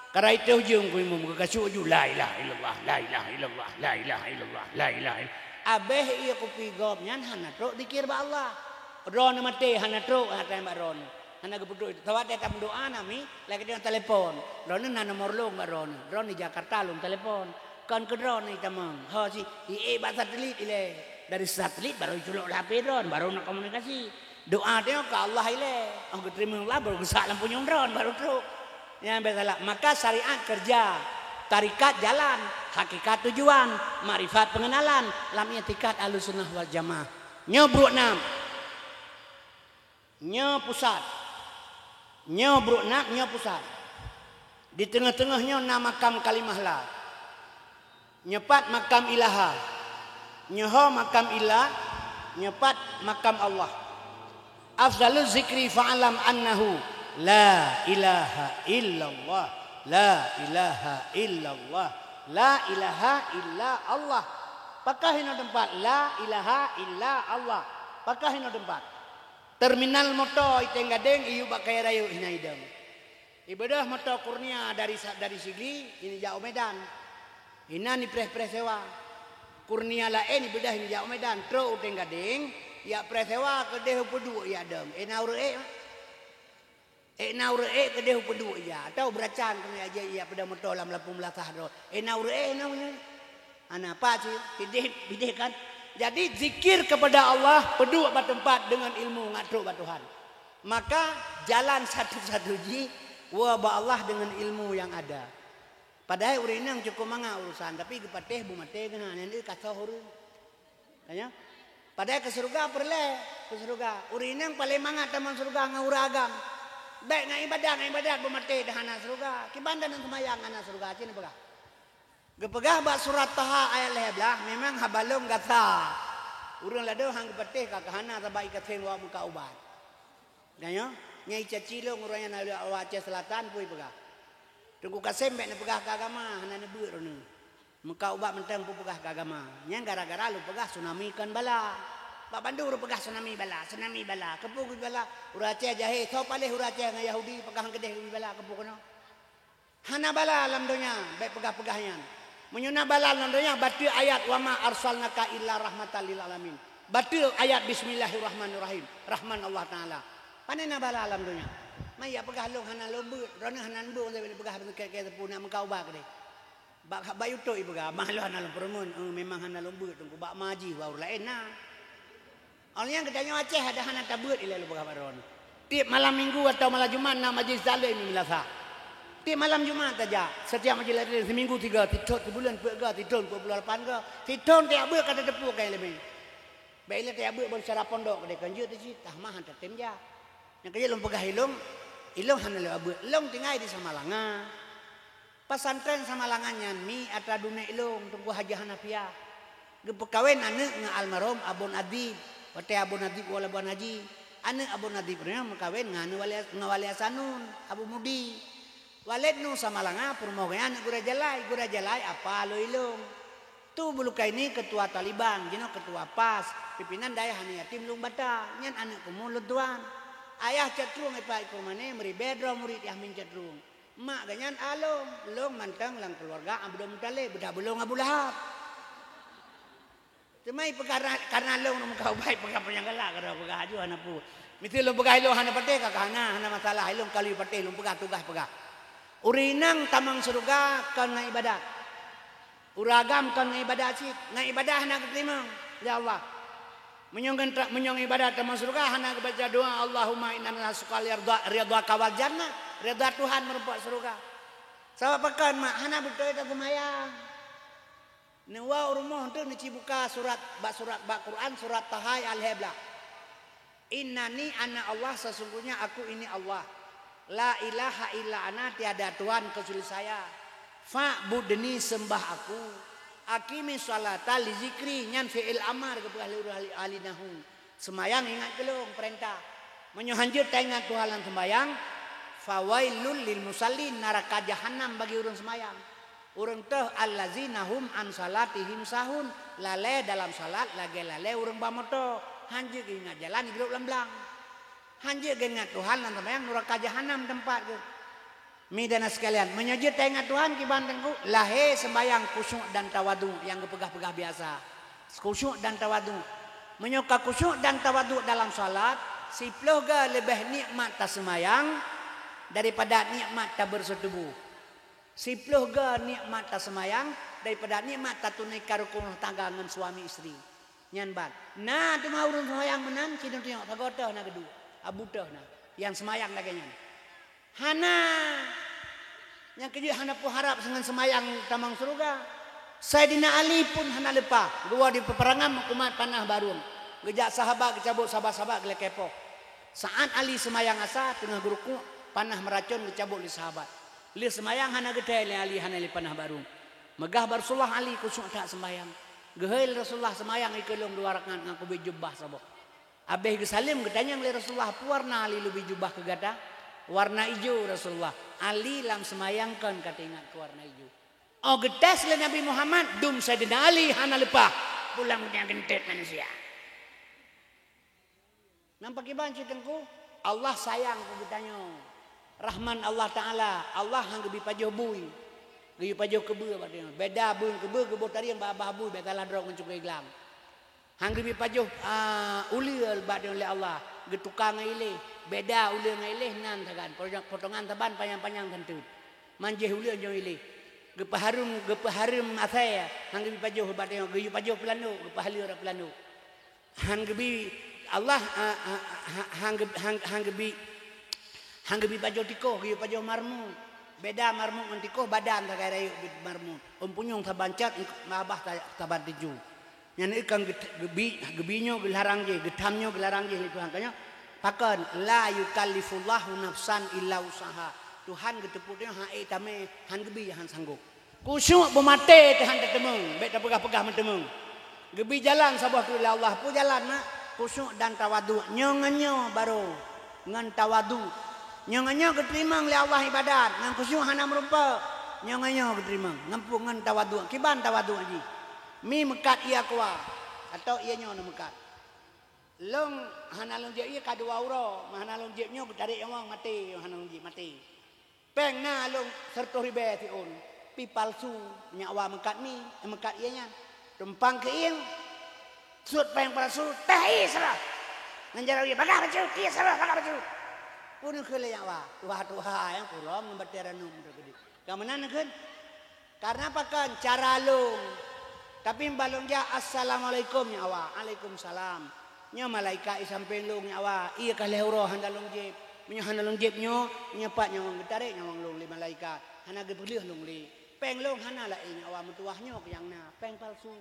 Karai teuh ujong ku imum geukasuk ju, la ilaha illallah, la ilaha illallah, la ilaha illallah, la ilaha illallah. Abéh ie kupi gob nyan hana trok dzikir bak Allah. Droeneuh maté hana trok, hana tanyong bak droeneuh. Hana geupeuduek. Sabat dia tameudoa nami, lagée dia telepon. Droeneuh na nomor lôn bak droeneuh. Droeneuh di Jakarta lôn telepon. Kon keu droeneuh itamong. Ho si, ié bak satelit ilée. Dari satelit baru iculok lam H P droeneuh, baru na komunikasi. Doa dia ke Allah ilée. Oh, geuteurimong Allah baru geusak lam punyueng droeneuh baru trok. Nyan bék salah. Maka syariat kerja, tarekat jalan, hakikat tujuan, makrifat pengenalan, lam i'tikad Ahlussunnah wal Jamaah. Nyoe brok nam. Nyoe pusat. Nyoe brok nam, nyoe pusat. Di teungoh-teungoh nyoe na makam kalimah la. Nyoe pat makam ilaha. Nyoe ho makam illa, nyoe pat makam Allah. Afdalu zikri fa'lam annahu la ilaha illallah, la ilaha illallah, la ilaha illa Allah. Pakah inoe teumpat, la ilaha illa Allah. Pakah inoe teumpat. Terminal moto i Teng Gadeng iyup bak kayée rayeuk hina idong. Ibeudôh moto Kurnia dari sa-, dari Sigli, ini jak u Medan. Inan ipreh-preh sewa. Kurnia laén ibeudôh ini jak u Medan, trok u Teng Gadeng, yak preh sewa keudeh u Peuduek yak dong. Ena ureuëk ék, ena ureuëk ék keudeh u Peuduek yak, atau beuracan keunoe yak jai yak peudong moto lam lapung meulasah droe. Ena ureuëk ék na unya. Hana apa sih, pideh, pideh kan. Jadi zikir kepada Allah, peuduek bak teumpat deungon ilmu ngat trok bak Tuhan. Maka jalan satu-satu jih woe bak Allah deungon ilmu nyang ada. Padahai ureuëng inong cukup mangat urusan, tapi geupatéh bu maté geuh na, nyan ka soh ureuëng. Tanya? Padahai keu syeuruga peureulée, keu syeuruga. Ureuëng inong paléng mangat tamong syeuruga ngon ureuëng agam. Bék ngon ibadat, ngon ibadat bu maté dah hana syeuruga. Kiban dan seumayang hana syeuruga, cit neupeugah. Geupeugah bak surat Taha ayat lhée blaih, memang haba lôn gata. Ureuëng ladôm han geupatéh ka keuhana sabab ikaseng wak meuka ubat. Geutanyoe, nyang icaci lôn ureuëng nyang na lheueh awak Aceh Selatan pui peugah. Teungku Kasem bék neupeugah keu agama, hana neubeuet droeneuh. Meuka ubat mantong peupeugah keu agama. Nyan gara-gara lôn peugah tsunami kon bala. Bak bandum ureuëng peugah tsunami bala, tsunami bala. Keupeue geubri bala? Ureuëng Aceh jahé, soe paléh ureuëng Aceh ngon Yahudi peugah keudeh geubri bala keupeue keunoe? Hana bala lam donya, bék peugah-peugah nyan. Meunyoe na bala lam donya, bateue ayat, "Wa ma arsalnaka illa rahmatan lil alamin." Bateue ayat, "Bismillahirrahmanirrahim." Rahman Allah Taala. Pane na bala lam donya? Mai yak peugah lôn hana lôn beuet, droeneuh hana beuet, lôn peugah keu-, keu-, teupeu nak meuka ubat keudeh. Bak, bak YouTube ipeugah, "Bah lôn hana lôn peureumeun." Eh, memang hana lôn beuet, Teungku. Bak ma jih, bak ureuëng laén na. Awak nyang geutanyoe Aceh ada hana tabeuet ilée lôn peugah bak droeneuh. Tiep malam minggu atawa malam Jumat na majlis taklim di meulasah. Tiep malam Jumat tajak, setiap majlis taklim seminggu tiga, sithon sibuleuen peuet ga, sithon peuet puluh lapan ga, sithon tajak beuet ka tateupeue kai leubeh. Bék ilée tajak beuet ban syedara pondok keudeh kan jeuet teuh cit, tah mah han tatem jak. Nyang keujeuet lôn peugah ilong, ilong hana lewat beuet, ilong tinggai di Samalanga. Pesantren Samalanga nyan mi atra dunek ilong, Teungku Haji Hanafiah. Geupeukawen aneuëk ngon almarhum Abon Adib. Watée Abon Adib woe Labuan Haji, aneuëk Abon Adib nyan meukawen ngon aneuëk Wali, ngon Wali Hasanun, Abu Mudi. Waled Nu Samalanga peurumoh geuh nyan aneuëk Gura Jalai, Gura Jalai apa lôn ilong. Tu Bulukaini ketua Taliban, jinoe ketua pas, pimpinan dayah aneuk yatim Lueng Bata, nyan aneuëk keumun lôn tuan. Ayah Cot Trueng Ipa Ikur Mane meuribée droe murit Yahmin Cot Trueng. Mak geuh nyan along, long mantong lam keuluwarga Abdul Muthalib, beudah bulong Abu Lahab. Teuma peugah ra-, karena long meuka ubai peugah panyang galak, kada peugah aju hana pu. Mesti long peugah ilong hana patéh, ka hana, hana masalah, ilong kali patéh, long peugah tugaih peugah. Ureuëng inong tamong syeuruga kon ngon ibadat. Ureuëng agam kon ngon ibadat cit, ngon ibadat hana geuteurimong lé Allah. Meunyoe ngon tra-, meunyoe ngon ibadat tamong syeuruga hana geubaca doa, "Allahumma inna nas'aluka ridha-, ridhaka wal jannah," ridha Tuhan meurumpok syeuruga. Sabab pakon mak hana beutôi taseumayang. Neuwoe u rumoh teuh neucibuka surat bak surat bak Quran, surat Taha ayat lhée blaih. "Innani ana Allah, sesungguhnya aku ini Allah. La ilaha illa ana, tiada Tuhan kecuali saya. Fa'budni, sembah aku. Aqimi sholata li zikri," nyan fi'il amar geupeugah lé ureuëng ahli, ahli nahwu. Seumayang ingat keu lôn, peurintah. Meunyoe hanjeuet taingat Tuhan lam seumayang, fawailul lil musallin, naraka jahanam bagi ureuëng seumayang. Ureuëng teuh allazina hum an salatihim sahun, lalée dalam salat lagée lalée ureuëng ba moto, hanjeuet geuingat jalan jigrôp lam blang. Hanjeuet geuingat Tuhan lam seumayang, nuraka jahanam teumpat geuh. Mi dan sekalian, meunyoe jeuet taingat Tuhan kiban teungku, lahé seumayang khusyuk dan tawadhu nyang geupeugah-peugah biasa. Khusyuk dan tawadhu. Meunyoe ka khusyuk dan tawadhu dalam salat, siploh ga leubeh nikmat taseumayang daripada nikmat tabeureusoe tuboh. Siploh ga nikmat taseumayang daripada nikmat tatunaikan rukun rumah tangga ngon suami istri. Nyan ban. Na teuma ureuëng seumayang meunan, sidroe tunyok sagoe teuh na geuduek, abu teuh na nyang seumayang lagée nyan. Hana. Nyang keujeuet hana peuharab seungon seumayang tamong syeuruga. Saidina Ali pun hana leupah, geuwoe di peuperangan meukumat panah barong. Geujak sahabat geucabot, sahabat-sahabat geulakée poh. Saat Ali seumayang asa, teungoh geurukuk, panah meuracon geucabot lé sahabat. Lheueh seumayang hana geuthée lé Ali, hana lé panah barong. Meugah bak Rasulullah Ali khusyuk that seumayang. Geuhôi lé Rasulullah, "Seumayang ikeue lôn dua rakaat ngon kubri jubah saboh." Abéh geusaleuem geutanyong lé Rasulullah, "Peue warna Ali leubeh jubah keu gata?" "Warna ijo, Rasulullah." Ali lam seumayang kon ka teuingat keu warna ijo. Oh geutés lé Nabi Muhammad, dum Saidina Ali hana leupah. Pulang nyang geuntet manusia. Nang pakiban cit teungku, Allah sayang keu geutanyoe. Rahman Allah Taala, Allah han geubi pajoh bui. Geuyue pajoh keubeue bak tanyoe. Beda bui keubeue geuboh tarieng bak babah bui, beda lah droe ngon cukée glang. Han geubi pajoh, a, uleue bak tanyoe lé Allah, geutuka ngon iléh. Beda uleue ngon iléh nan sagan, potongan saban panyang-panyang santeuet. Manjéh uleue nyoe iléh. Geupeuhareuem, geupeuhareuem asée, han geubi pajoh bak tanyoe, geuyue pajoh peulandok, geupeuhaleue rot peulandok. Han geubi Allah, a, a, ha, han geu-, han, han geubi, han geubi pajoh tikoh, geuyue pajoh marmut. Beda marmut ngon tikoh, badan sagai rayeuk bit marmut. Ôn punyueng saban cot, babah sa-, saban tinju. Nyan kon geu-, geubi, geubi nyoe geularang jih, geutham nyoe geularang jih lé Tuhan. Ka nyoe, pakon, "La yukallifullahu nafsan illa wus'aha." Tuhan geuteupeue nyoe han ék tamé, han geubi han sanggop. Khusyuk beumaté teuh han tateumeung, bék tapeugah-peugah meuteumeung. Geubi jalan saboh treuk lé Allah, peue jalan na? Khusyuk dan tawadhu. Nyoe ngon nyoe barô ngon tawadhu. Nyoe ngon nyoe geuteurimong lé Allah ibadat, ngon khusyuk hana meurumpok. Nyoe ngon nyoe geuteurimong, ngon peue? Ngon tawadhu. Kiban tawadhu jih? Mi meukat ié kuah, atau ié nyoe neumeukat. Lôn hana lôn jieb ié ka dua uroe, hana lôn jieb nyoe geutarek nyawong maté, hana lôn jieb maté. Péng na lôn seureutôh ribée siôn, pi palsu, nyak wa meukat mi, meukat ié nyan. Tumpang keuieng, sut péng palsu, teh ié saboh. Ngon jaroe ié, bagah bacut, ié saboh, bagah bacut. Peue neukheun lé nyak wa, tuha-tuha nyang kurong ngon batée ranum teuh keudeh. Ka meunan neukheun? Karena pakon? Cara lôn. Tapi bah lôn jak, "Assalamualaikum, nyak wa." "Alaikumsalam." Nyoe malaikat i sampéng lôn, nyak wa, ié ka lhée uroe hana lôn jieb. Meunyoe hana lôn jieb nyoe, nyoe pat nyawong geutarek nyawong lôn lé malaikat. Hana geupeulheueh lôn lé. Péng lôn hana laén, nyak wa, meutuwah nyoe keuh nyang na, péng palsu.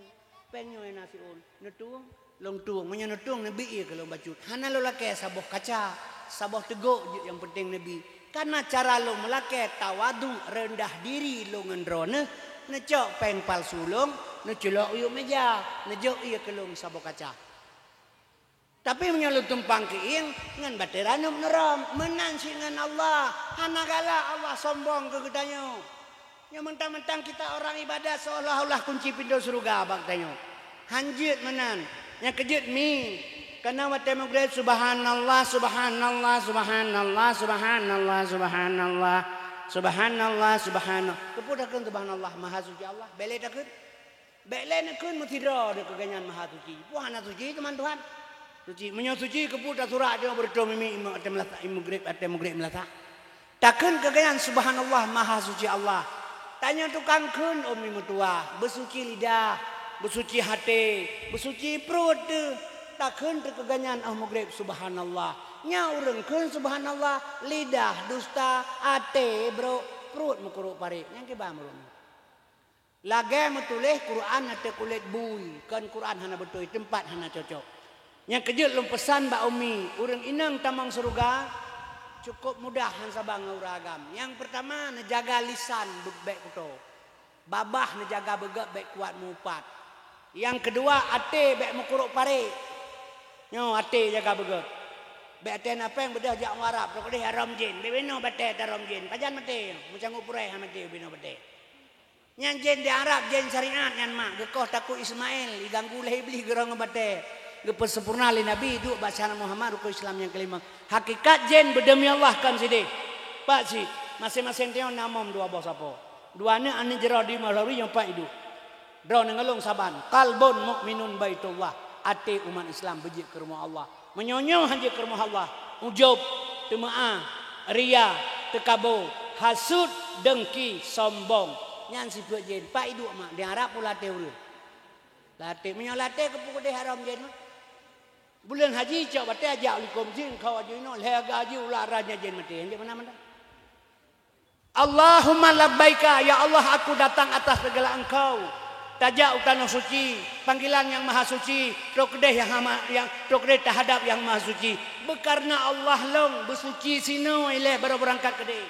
Péng nyoe na siôn. Neutueng, lôn tueng. Meunyoe neutueng, neubi ié keu lôn bacut. Hana lôn lakée saboh kaca, saboh teugok jeuet nyang peunteng neubi. Karena cara lôn meulakée tawadhu, reundah diri lôn ngon droeneuh, neucok péng palsu lôn, neuculok u yup meja, neujok ie keu lôn saboh kaca. Tapi meunyoe lôn tumpang keuieng, ngon batée ranub neurom, meunan cit ngon Allah. Hana galak Allah sombong keu geutanyoe. Nyoe mentang-mentang kita orang ibadat seolah-olah kunci pintoe syeuruga bak tanyoe. Han jeuet meunan. Nyang keujeuet mi, kana watée meugreb, "Subhanallah, subhanallah, subhanallah, subhanallah, subhanallah, subhanallah, subhanallah." Keupeue takheun subhanallah, maha suci Allah? Bék lé takheun. Bék lé neukheun meusidroe deuh keu gobnyan maha suci. Peue hana suci teuma Tuhan? Suci. Meunyoe suci, keupeue tasurak nyoe beureutôh mimi imeum watée meulasa, imeum meugreb, watée meugreb meulasa? Takheun keu gobnyan, "Subhanallah, maha suci Allah." Tanyoe tukang kheun ôn mi meutuwah, beusuci lidah, beusuci até, beusuci pruet teuh. Takheun teuh keu gobnyan óh meugreb, "Subhanallah." Nyan ureuëng kheun subhanallah, lidah dusta, até brok, pruet meukurok parek. Nyang kiban meureueng. Lagée meutuléh Quran ateueh kulét bui, kon Quran hana beutôi, teumpat hana cocok. Nyang keujeuet lôn peusan bak umi, ureuëng inong tamong syeuruga cukôp mudah han saban ngon ureuëng agam. Nyang peurtama, neujaga lisan beu-, bék kuto. Babah neujaga beugét bék kuat meuupat. Nyang keudua, até bék meukurok parek. Nyoe até jaga beugét. Bék até na péng beudôh jak u Arab, rot keudeh haram jén. Bék binoe batée tarom jén. Pajan maté, meucanggu purée han maté binoe batée. Nyan jén di Arab, jén syariat nyan mak, geukoh takue Ismail, iganggu lé Iblih geurong batée. Geupeusempurna lé Nabi, duek bak syara Muhammad rukon Islam nyang keulima. Hakikat jén beudemi Allah kon sideh. Pak cit, maséng-maséng tanyoe na mom dua boh sapo. Dua aneuk, aneuk jroh di Maulawi nyang pat iduek. Droeneuh ngon lôn saban, qalbun mukminun baitullah, até umat Islam beujeuet keu rumoh Allah. Meunyoe nyoe han jeuet keu rumoh Allah, ujub, teumeu'ah, ria, teukabo, hasut, deungki, sombong. Nyan sifeuet jén. Pat iduek mak, di Arab pula até ureuëng. Laté, meunyoe laté keupeue keudeh haram jén mah. Buleuen haji cok batée jak u likôt jén, kau aju inoe, lhée gaji ulat ranya jén maté. Han jeuet meunan-meunan. Allahumma labbaika, ya Allah, aku datang atas segala Engkau. Tajak u tanoh suci, panggilan Yang Maha Suci, trok keudeh Yang Hama-, Yang, trok keudeh tahadap Yang Maha Suci. Beukareuna Allah lôn beusuci sinoe ilée baroe beurangkat keudeh.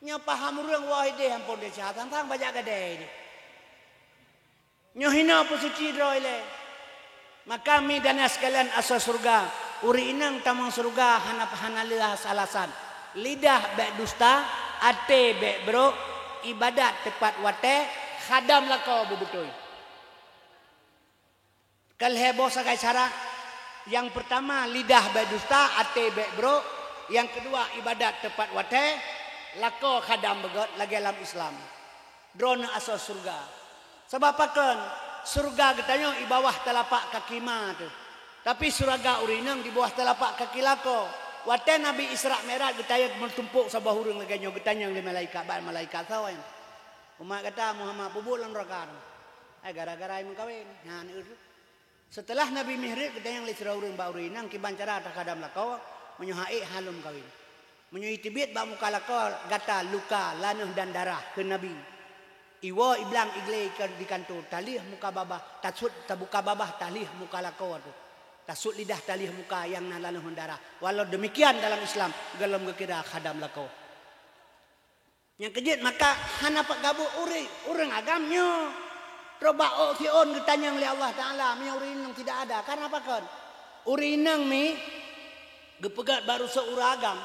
Nyoe paham ureuëng woe ideh ampon desya, sang-sang bajak gadée ideh. Nyoe hinoe peusuci droe ilée. Maka mi dan sekalian asoe syeuruga, ureuëng inong tamong syeuruga hana, hana lé alasan. Lidah bék dusta, até bék brok, ibadat teupat watée, khadam lakoe beubeutôi. Ka lhée boh sagai syarat. Nyang peurtama, lidah bék dusta, até bék brok. Nyang keudua, ibadat teupat watée, lakoe khadam beugét lagée lam Islam. Droeneuh asoe syeuruga. Sabab pakon? Syeuruga geutanyoe i bawah talapak kaki ma teuh. Tapi syeuruga ureuëng inong di bawah talapak kaki lakoe. Watée Nabi Isra Mi'raj geutanyong meutumpok saboh ureuëng lagée nyoe, geutanyong lé malaikat, bak malaikat, "Soe nyan?" "Umat gata Muhammad." "Peubuet lam neuraka." "Ai, gara-gara meukawen." Nyan, Seuteulah Nabi Mihraj geutanyong lé sidroe ureuëng bak ureuëng inong, "Kiban cara takhadam lakoe, meunyoe han ék han lôn meukawen. Meunyoe jiteubiet bak muka lakoe gata luka, laneueh dan darah," kheun Nabi. "Iwoe iblang iglé di kanto, talheueh muka babah, tasut tabuka babah, talheueh muka lakoe teuh. Tasut lidah, talheueh muka nyang na laneueh dan darah." Walau demikian dalam Islam, gohlom geukira khadam lakoe. Nyang keujeuet maka hana pat gabuk ureuëng, ureuëng agam nyoe. Troh bak ôk siôn geutanyong lé Allah Taala meunyoe ureuëng inong tidak ada. Karena pakon? Ureuëng inong mi geupeugét bak rusoe ureuëng agam.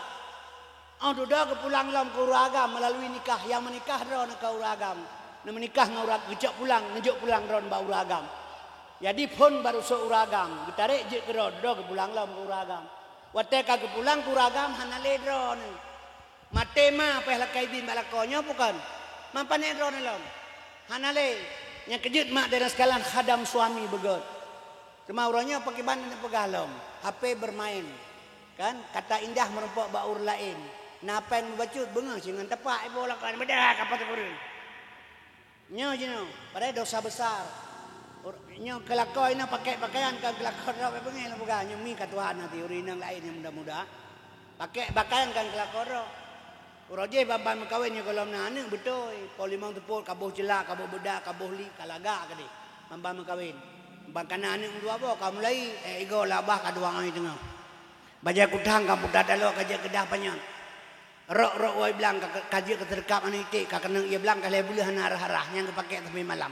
Óh dudoe geupulang lom keu ureuëng agam meulalu nikah, nyang meunikah droeneuh keu ureuëng agam. Neumeunikah ngon ureuëng, geucok pulang, neujok pulang droeneuh bak ureuëng agam. Jadi phon bak rusoe ureuëng agam, geutarek jeuet keudroe, dudoe geupulang lom keu ureuëng agam. Watée ka geupulang keu ureuëng agam, hana lé droeneuh. Maté ma payah lakée idhin bak lakoe nyoe bukon? Mampané droeneuh lom? Hana lé. Nyang keujeuet mak dan sekalian khadam suami beugét. Teuma uroe nyoe pakriban neupeugah lom, H P bermain. Kan, kata indah meurumpok bak ureuëng laén. Na péng meubacut beungoh singon tepak iboh lakoe, beudah kapot ureuëng. Nyoe jinoe, padahai dosa besar. Ur-, nyoe keu lakoe inong pakék pakaian kan keu lakoe droe, bék beungéh lôn peugah, nyoe mi ka tuha na ti ureuëng inong laén nyang muda-muda. Pakék pakaian kan keu lakoe droe. Uroe jéh ban-ban meukawen nyoe gohlom na aneuëk beutôi, po limong teupot, ka boh ceulak, ka boh beudak, ka boh lik, ka lagak keudeh. Ban-ban meukawen. Ban ka na aneuëk meudua boh, ka mulai, eh, igoe labah ka duang teungoh. Bajée kutang ka puta talok ka jeuet keudah panyöt. Rok-rok woe blang ka, ka jeuet keu teureukab aneuk iték, ka keuneuk ie blang ka lhée buleuen hana arah-arah, nyang geupakék sampai malam.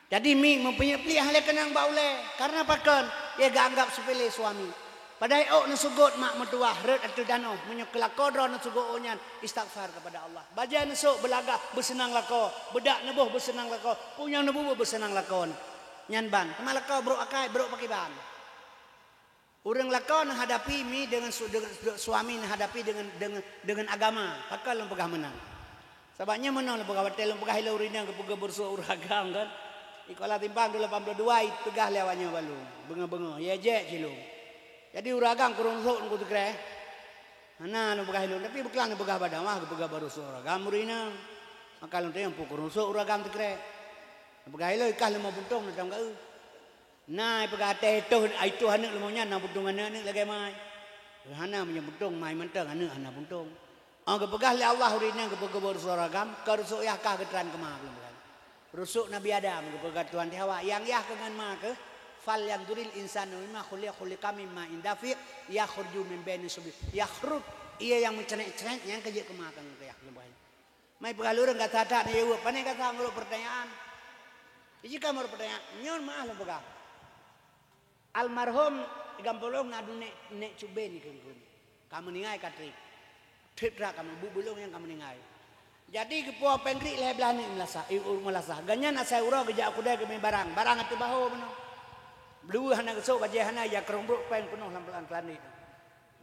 Jadi mi meupeunyeupliek hana lé keunong bak ulée, karena pakon? Ia geuanggab seupele suami. Padahai ôk neuseugot mak meutuwah rhot ateueh tanoh, meunyoe keu lakoe droe neuseugot ôk nyan, istighfar kepada Allah. Bajée neusok beulagah beuseunang lakoe, beudak neuboh beuseunang lakoe, punyueng neububuet beuseunang lakoe. Nyan ban, teuma lakoe brok akai, brok pakriban. Ureuëng lakoe neuhadapi mi deungon su-, deungon su-, suami neuhadapi deungon, deungon, deungon agama. Pakon lôn peugah meunan? Sabab nyoe meunoe lôn peugah, watée lôn peugah ilée ureuëng inong geupeugah beureusoe ureuëng agam kan. Di Kuala Simpang dua lapan puluh dua ipeugah lé awak nyoe bak lôn, beungoh-beungoh, ya jek cilong. Jadi ureuëng agam kureueng sôk ngon teukreh. Hana lôn peugah ilée, tapi beuklam lôn peugah bak dakwah geupeugah beureusoe ureuëng agam ureuëng inong. Maka lôn tanyong peue kureueng sôk ureuëng agam teukreh. Lôn peugah ilée kah leumo puntông na tam geu. Na ipeugah até itoh, itoh aneuëk leumo nyan na puntông aneuëk-aneuëk lagée mai. Hana meunyoe puntông mai mantong aneuëk hana puntông. Oh geupeugah lé Allah ureuëng inong geupeugah beureusoe ureuëng agam, keu reusôk yah kah geutran keuma belom kan. Reusôk Nabi Adam geupeugah Tuhan di Hawa, nyang yah keu ngon ma keuh, "Falyanzuril insanu mimma khuliq, khuliqa mimma indafiq, yakhruju min baini sulbi, yakhrut." Ia nyang meucrét-crét nyang keujeuet keuma keu yah belom kan. Mai peugah lureueng gata that neujaweueb, pane gata meurok peurtanyaan. Jika meurok peurtanyaan, nyoe meuah lôn peugah. Almarhum di gampông lôn na dua nék, nék cuben dikeue-keue. Ka meuninggai ka trép. Trép that ka meubuet bulong nyang ka meuninggai. Jadi geupuwoe péng griek lhée blaih neuk meulasah, i ureuëng meulasah. Gobnyan asai uroe geujak u keudée geumé barang, barang ateueh bahô meunoe. Blueh hana geusôk, bajée hana, ya keurong brok péng peunoh lam, lam keulanét.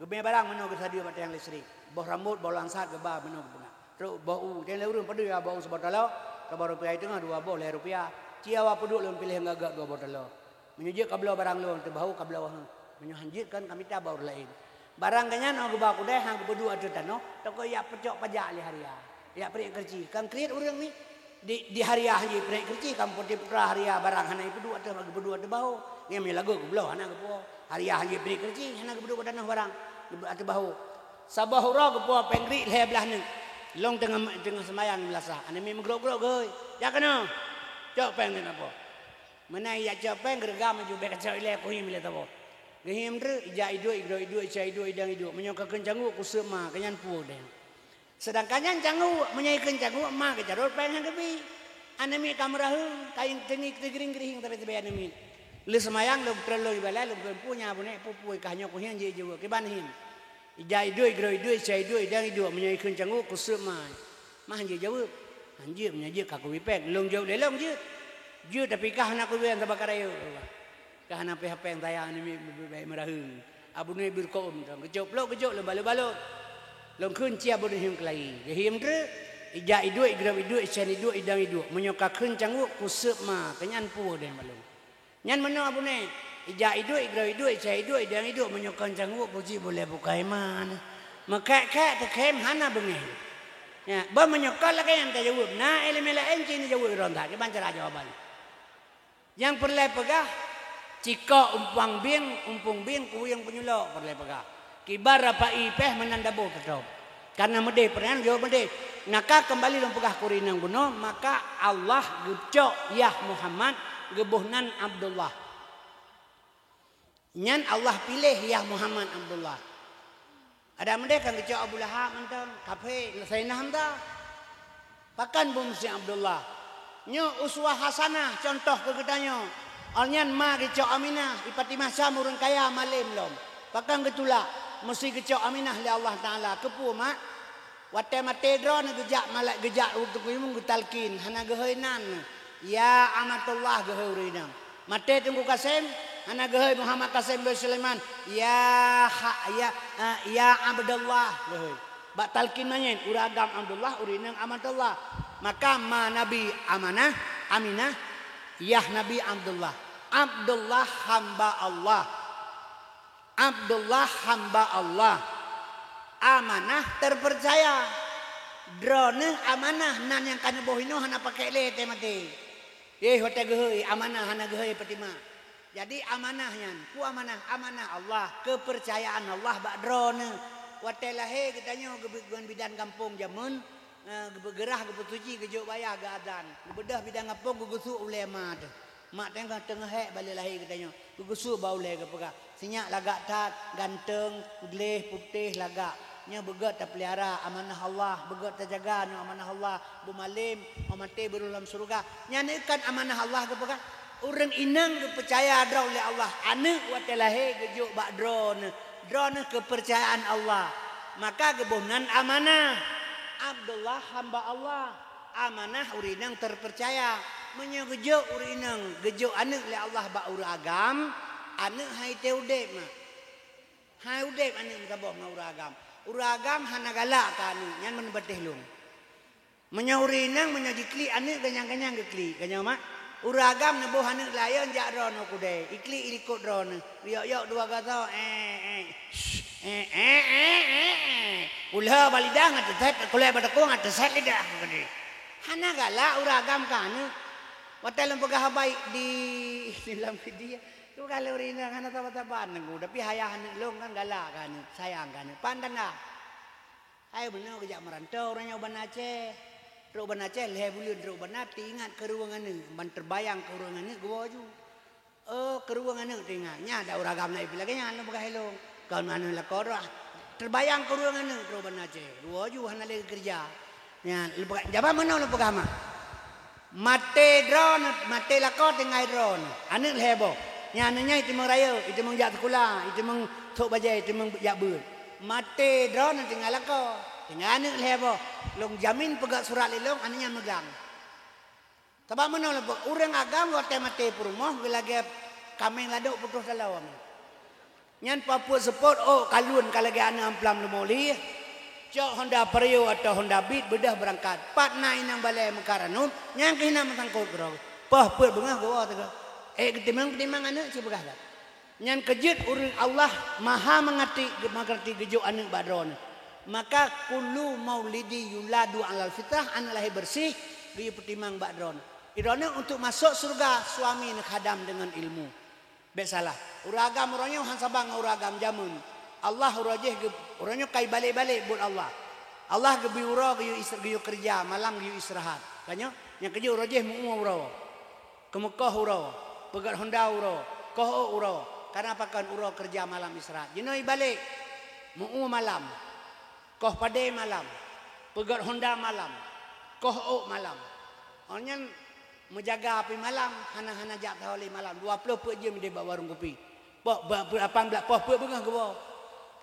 Geumé barang meunoe geusadeue bak tiang listrik. Boh rambot, boh langsat geuba meunoe geupeugah. Trok boh u, teuh lé ureuëng padum ya boh u siboh taloe, saboh rupiah teungoh dua boh lhée rupiah. Ci awak peuduek lôn piléh ngon gak dua boh taloe. Meunyoe jeuet kabloe barang lôn teubahu kabloe heueh. Meunyoe han jeuet kan ka mita bak ureuëng laén. Barang gobnyan óh geuba keudée han geupeuduek ateueh tanoh, toko jak peucok pajak lé haria. Jak prek keureuji. Kan kriet ureuëng ni. Di, di haria han jeuet prek keureuji, kan putéh putra haria barang hana jipeuduek ateueh, geupeuduek ateueh bahô. Ngieng meunyoe lagoe geubloe hana geupuwoe. Haria han jeuet prek keureuji, hana geupeuduek ateueh barang. Geupeuduek ateueh bahô. Saboh uroe geupuwoe péng griek lhée blaih neuk. Lôn teungoh, teungoh seumayang di meulasah. Aneuk miet meugrok-grok geuhôi. Jak keunoe. Cok péng neuk na po. Meunan ijak cok péng, geureugam laju, bék kacok ilée, kuhiem ilée saboh. Geuhiem treuk, ijak iduek, igroe iduek, ica iduek, idang iduek. Meunyoe ka kheun cangguek, kuseup ma, keu nyan puwoe deh. Seudangkan nyan cangguek, meunyoe ikheun cangguek, ma geucarot péng han geubi. Aneuk miet ka meuraheueng, ka teungi teugrieng-grieng sabe-sabe aneuk miet. Lheueh seumayang, lôn treun lôn ibalai, lôn kheun, "Peue nyan, Abunék, peue-peue kah nyoe kuhiem jeuet jeuet, kiban hiem?" Ijak iduek, igroe iduek, ica iduek, idang iduek, meunyoe ikheun cangguek, kuseup ma. Ma han jeuet jaweueb. Han jeuet, meunyoe jeuet ka kubi péng. Lôn jaweueb lé lôn jeuet. Jeuet, tapi kah hana kubi péng, sabab ka rayeuk. Kah hana pih péng sayang ni, mi-, mi-, mi-, meuraheueng. Abunék beureukoh um, geucok plok, geucok lôn balot-balot. Lôn kheun ci Abunék hiem keulayi. Geuhiem treuk, ijak iduek, igroe iduek, icen iduek, idang iduek. Meunyoe ka kheun cangguek, kuseup ma, keu nyan puwoe deh bak lôn. Nyan meunoe Abunék, ijak iduek, igroe iduek, ica iduek, idang iduek, meunyoe kon cangguek puji boleh bukai ma. Meukhek-khek teukhém hana beungéh. Ya, bah meunyoe kon lagée nyan tajaweueb, na iéleumé laén ci neujaweueb droe that, kiban cara jawaban. Nyang peureulée peugah, cikok umpang bieng, umpung bieng, kuyueng peunyulok peureulée peugah. Kiban rapai péh meunan daboh teutôb. Kareuna meudeh, peureunah jaweueb meudeh. Naka keumbali lôn peugah keu ureuëng inong bunoe, maka Allah geucok yah Muhammad geuboh nan Abdullah. Nyan Allah piléh yah Muhammad Abdullah. Adak meudeh kan geucok Abu Lahab mantong, kafé, Saidina Hamzah. Pakon beumusoh Abdullah? Nyoe uswah hasanah, cuntoh keu geutanyoe. Awaknyan ma geucok Aminah, i Fatimah Syam ureuëng kaya malém lom. Pakon geutulak? Meusti geucok Aminah lé Allah Taala. Keupeue, mak? Watée maté droeneuh geujak malai-, geujak u Teungku Imeum geutalkin, hana geuhôi nan. "Ya Amatullah," geuhôi ureuëng inong. Maté Teungku Kasem, hana geuhôi Muhammad Kasem bin Sulaiman, "Ya ha-, ya, eh, ya Abdullah," geuhôi. Bak talkin manyét, ureuëng agam Abdullah, ureuëng inong Amatullah. Maka ma Nabi Amanah, Aminah, yah Nabi Abdullah. Abdullah hamba Allah. Abdullah hamba Allah. Amanah terpercaya. Droeneuh amanah nan nyang ka neuboh inoe hana pakék lé teuh maté. Eh, watée geuhôi amanah hana geuhôi Fatimah. Jadi amanah nyan, peue amanah? Amanah Allah, keupeurcayaan Allah bak droeneuh. Watée lahé geutanyoe geubi-, ngon bidan gampông jameun, eh, geupeugeurah, geupeusuci, geujok baya, geuazan. Geubeudôh bidan gampông, geugeusuek ulée ma teuh. Mak teungoh, teungoh hék balée lahé geutanyoe, geugeusuek bak ulée geupeugah, "Sinyak lagak that, ganteng, gleh, putéh lagak." Nyoe beugét tapeulihara amanah Allah, beugét tajaga nyoe amanah Allah, beumalém, 'oh maté beurôh lam syeuruga. Nyan kan amanah Allah geupeugah. Ureuëng inong geupeucaya droe lé Allah, aneuëk watée lahé geujok bak droeneuh. Droeneuh keupeucayaan Allah. Maka geuboh nan amanah. Abdullah hamba Allah. Amanah ureuëng inong terpercaya. Meunyoe geujok ureuëng inong, geujok aneuëk lé Allah bak ureuëng agam, aneuëk hai teu udeb mak. Hai udeb aneuëk meusaboh ngon ureuëng agam. Ureuëng agam hana galak keu aneuëk, nyan meuneubeutéh lôn. Meunyoe ureuëng inong, meunyoe jiklik aneuëk ganyang-ganyang geuklik, ganyang mak. Ureuëng agam neuboh aneuëk layeuen jak droeneuh kudée, iklik ilikot droeneuh, yok-yok dua gasoe, eh, eh, eh, eh, eh, eh. Ulha bak lidah ngat teuset, kulée bak takong ngat teuset lidah. Hana galak ureuëng agam keu aneuëk. Watée lôn peugah haba di, di lam video, tu galak ureuëng inong hana saban-saban ngon, tapi hayah aneuëk lôn kan galak keu aneuëk, sayang keu aneuëk. Pan tanda. Hai beungoh geujak meurantau ureuëng nyoe u Banda Aceh. Trok Banda Aceh lhée buleuen trok Banda, teuingat keureuweueng aneuëk, ban teubayang keureuweueng aneuëk geuwoe ju. Oh, keureuweueng aneuëk teuingat. Nyan ada ureuëng agam laén pih lagée nyan lôn peugah ilong. Kon aneuëk lakoe droe. Teubayang keureuweueng aneuëk trok Banda Aceh. Geuwoe ju hana lé geukeureuja. Nyan lôn peugah, jaban meunoe lôn peugah mak. Maté droeneuh, maté lakoe tinggai droeneuh. Aneuëk lhée boh. Nyan aneuëk nyan iteumeung rayeuk, iteumeung jak sikula, iteumeung sôk bajée, iteumeung jak beuet. Maté droeneuh tinggai lakoe, tinggai aneuëk lhée boh. Lôn jamin peugah surat lé lôn, aneuëk nyan meugang. Sabab meunoe lôn peugah, ureuëng agam watée maté peurumoh geulagée kaméng ladôk putôh taloe. Nyan papuet seupôt ôk kalon ka lagée aneuëk amplam leumo lih. Cok Honda Vario atau Honda Beat beudôh beurangkat. Pat na inong balée meukat aneuëk, nyan keuh na meusangkot keudroe. Poh peuet beungoh geuwoe teuga. Eh, geutimang-timang aneuëk cit peugah that. Nyan keu jeuet ureuëng Allah maha meungerti, meungerti geujok aneuëk bak droeneuh. Maka kullu maulidi yuladu alal fitrah, aneuëk lahé beureuséh, geuyue peutimang bak droeneuh. Droeneuh untuk masôk syeuruga, suami neukhadam deungon ilmu. Bék salah. Ureuëng agam uroe nyoe han saban ngon ureuëng agam jameun. Allah uroe jih geu-, uroe nyoe ka ibalek-balek buet Allah. Allah geubri uroe geuyue is-, geuyue keureuja, malam geuyue istirahat. Ka nyoe, nyang keujeuet uroe jih meu-ue uroe. Keumeukoh uroe, peugét honda uroe, koh ôk uroe. Karena pakon uroe keureuja malam istirahat. Jinoe ibalek, meu-ue malam. Koh padé malam, peugét honda malam, koh ôk malam. Awak nyan meujaga api malam, hana-hana jak sahoe lé malam, dua ploh peuet jeuem ideh bak warong kupi. Poh, ba-, peuet, lapan blah, poh peuet beungoh geuwoe.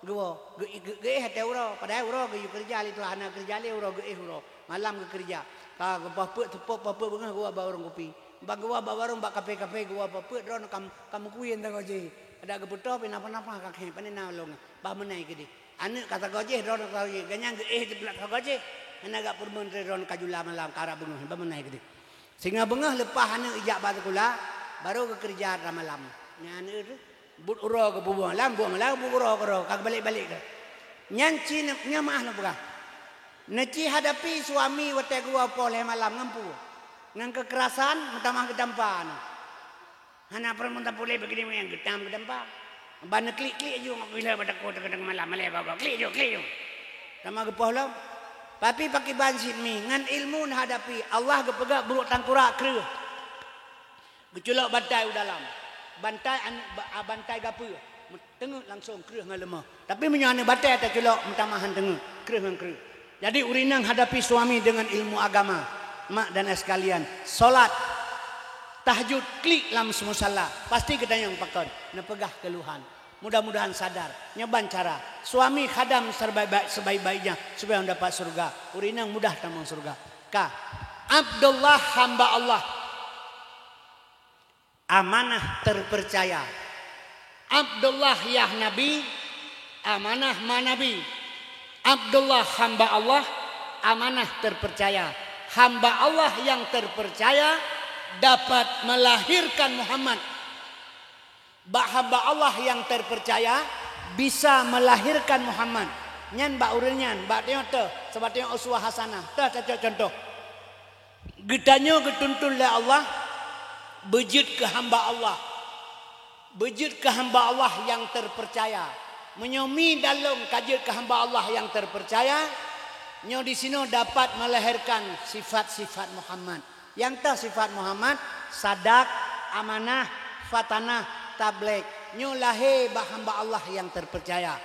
Geuwoe, geu-, geu-, geuéh watée uroe, padahai uroe geuyue keureuja lé Tuhan, hana keureuja lé uroe, geuéh uroe. Malam geukeureuja. Ka geupoh peuet, teupoh, poh peuet beungoh geuwoe bak warong kupi. Ban geuwoe bak warong, bak kafe-kafe geuwoe poh peuet, droeneuh ka, ka meukuyen sagoe jih. Adak geupeutôh pih napa-napa ka khéng, pane na lôn. Bah meunan keudeh. Aneuëk ka sagoe jih, droeneuh ka sagoe jih. Gobnyan geuéh teupeulak sagoe jih. Hana gak peurumoh lé droeneuh ka jula malam, ka rab beungoh, bah meunan keudeh. Singoh beungoh leupah aneuëk ijak bak sikula, barô geukeureuja rot malam. Nyan aneuëk teuh, buet uroe geupeubuet malam, buet malam, buet uroe keudroe, ka geubalek-balek keu. Nyan ci neu-, nyan meu'ah lôn peugah. Neuci hadapi suami watée geuwoe poh lhée malam ngon peue? Ngon keukerasan, meutamah geutampa aneuëk. Hana peurumoh tapulé bak keudéh nyang geutam geutampa. Ban neuklik-klik ju ngon gila bak takue teukeudang malam malée bagoe. Klik ju, klik ju. Sama geupoh lom. Tapi pakriban cit mi, ngon ilmu neuhadapi, Allah geupeugah brok tangkurak kreueh. Geuculok bantai u dalam. Bantai anu-, ba-, a, bantai gapeue. Teungeut langsong kreueh ngon leumoh. Tapi meunyoe aneuëk batée taculok, meutamah han teungeut, kreueh ngon kreueh. Jadi, ureuëng inong hadapi suami deungon ilmu agama. Mak dan ayah sekalian, solat, tahajud, klik lam musala, pasti geutanyong pakon, neupeugah keuluhan. Mudah-mudahan sadar. Nyoe ban cara. Suami khadam sebaik-baik, sebaik-baiknya supaya mendapat surga. Ureuëng inong mudah tamong surga. Ka. Abdullah hamba Allah. Amanah terpercaya. Abdullah yah Nabi, amanah ma Nabi. Abdullah hamba Allah, amanah terpercaya. Hamba Allah yang terpercaya dapat melahirkan Muhammad. Bak hamba Allah yang terpercaya bisa melahirkan Muhammad. Nyan bak ureuëng nyan, bak tanyoe teuh, sabab tanyoe uswah hasanah. Teuh tacok contoh. Geutanyoe geutuntun lé Allah beujeuet keu hamba Allah. Beujeuet keu hamba Allah nyang teupercaya. Meunyoe mi dan lôn ka jeuet keu hamba Allah nyang teupercaya, nyoe disinoe dapat melahirkan sifat-sifat Muhammad. Nyang teuh sifat Muhammad, sadak, amanah, fatanah, tabligh. Nyoe lahé bak hamba Allah nyang teupercaya.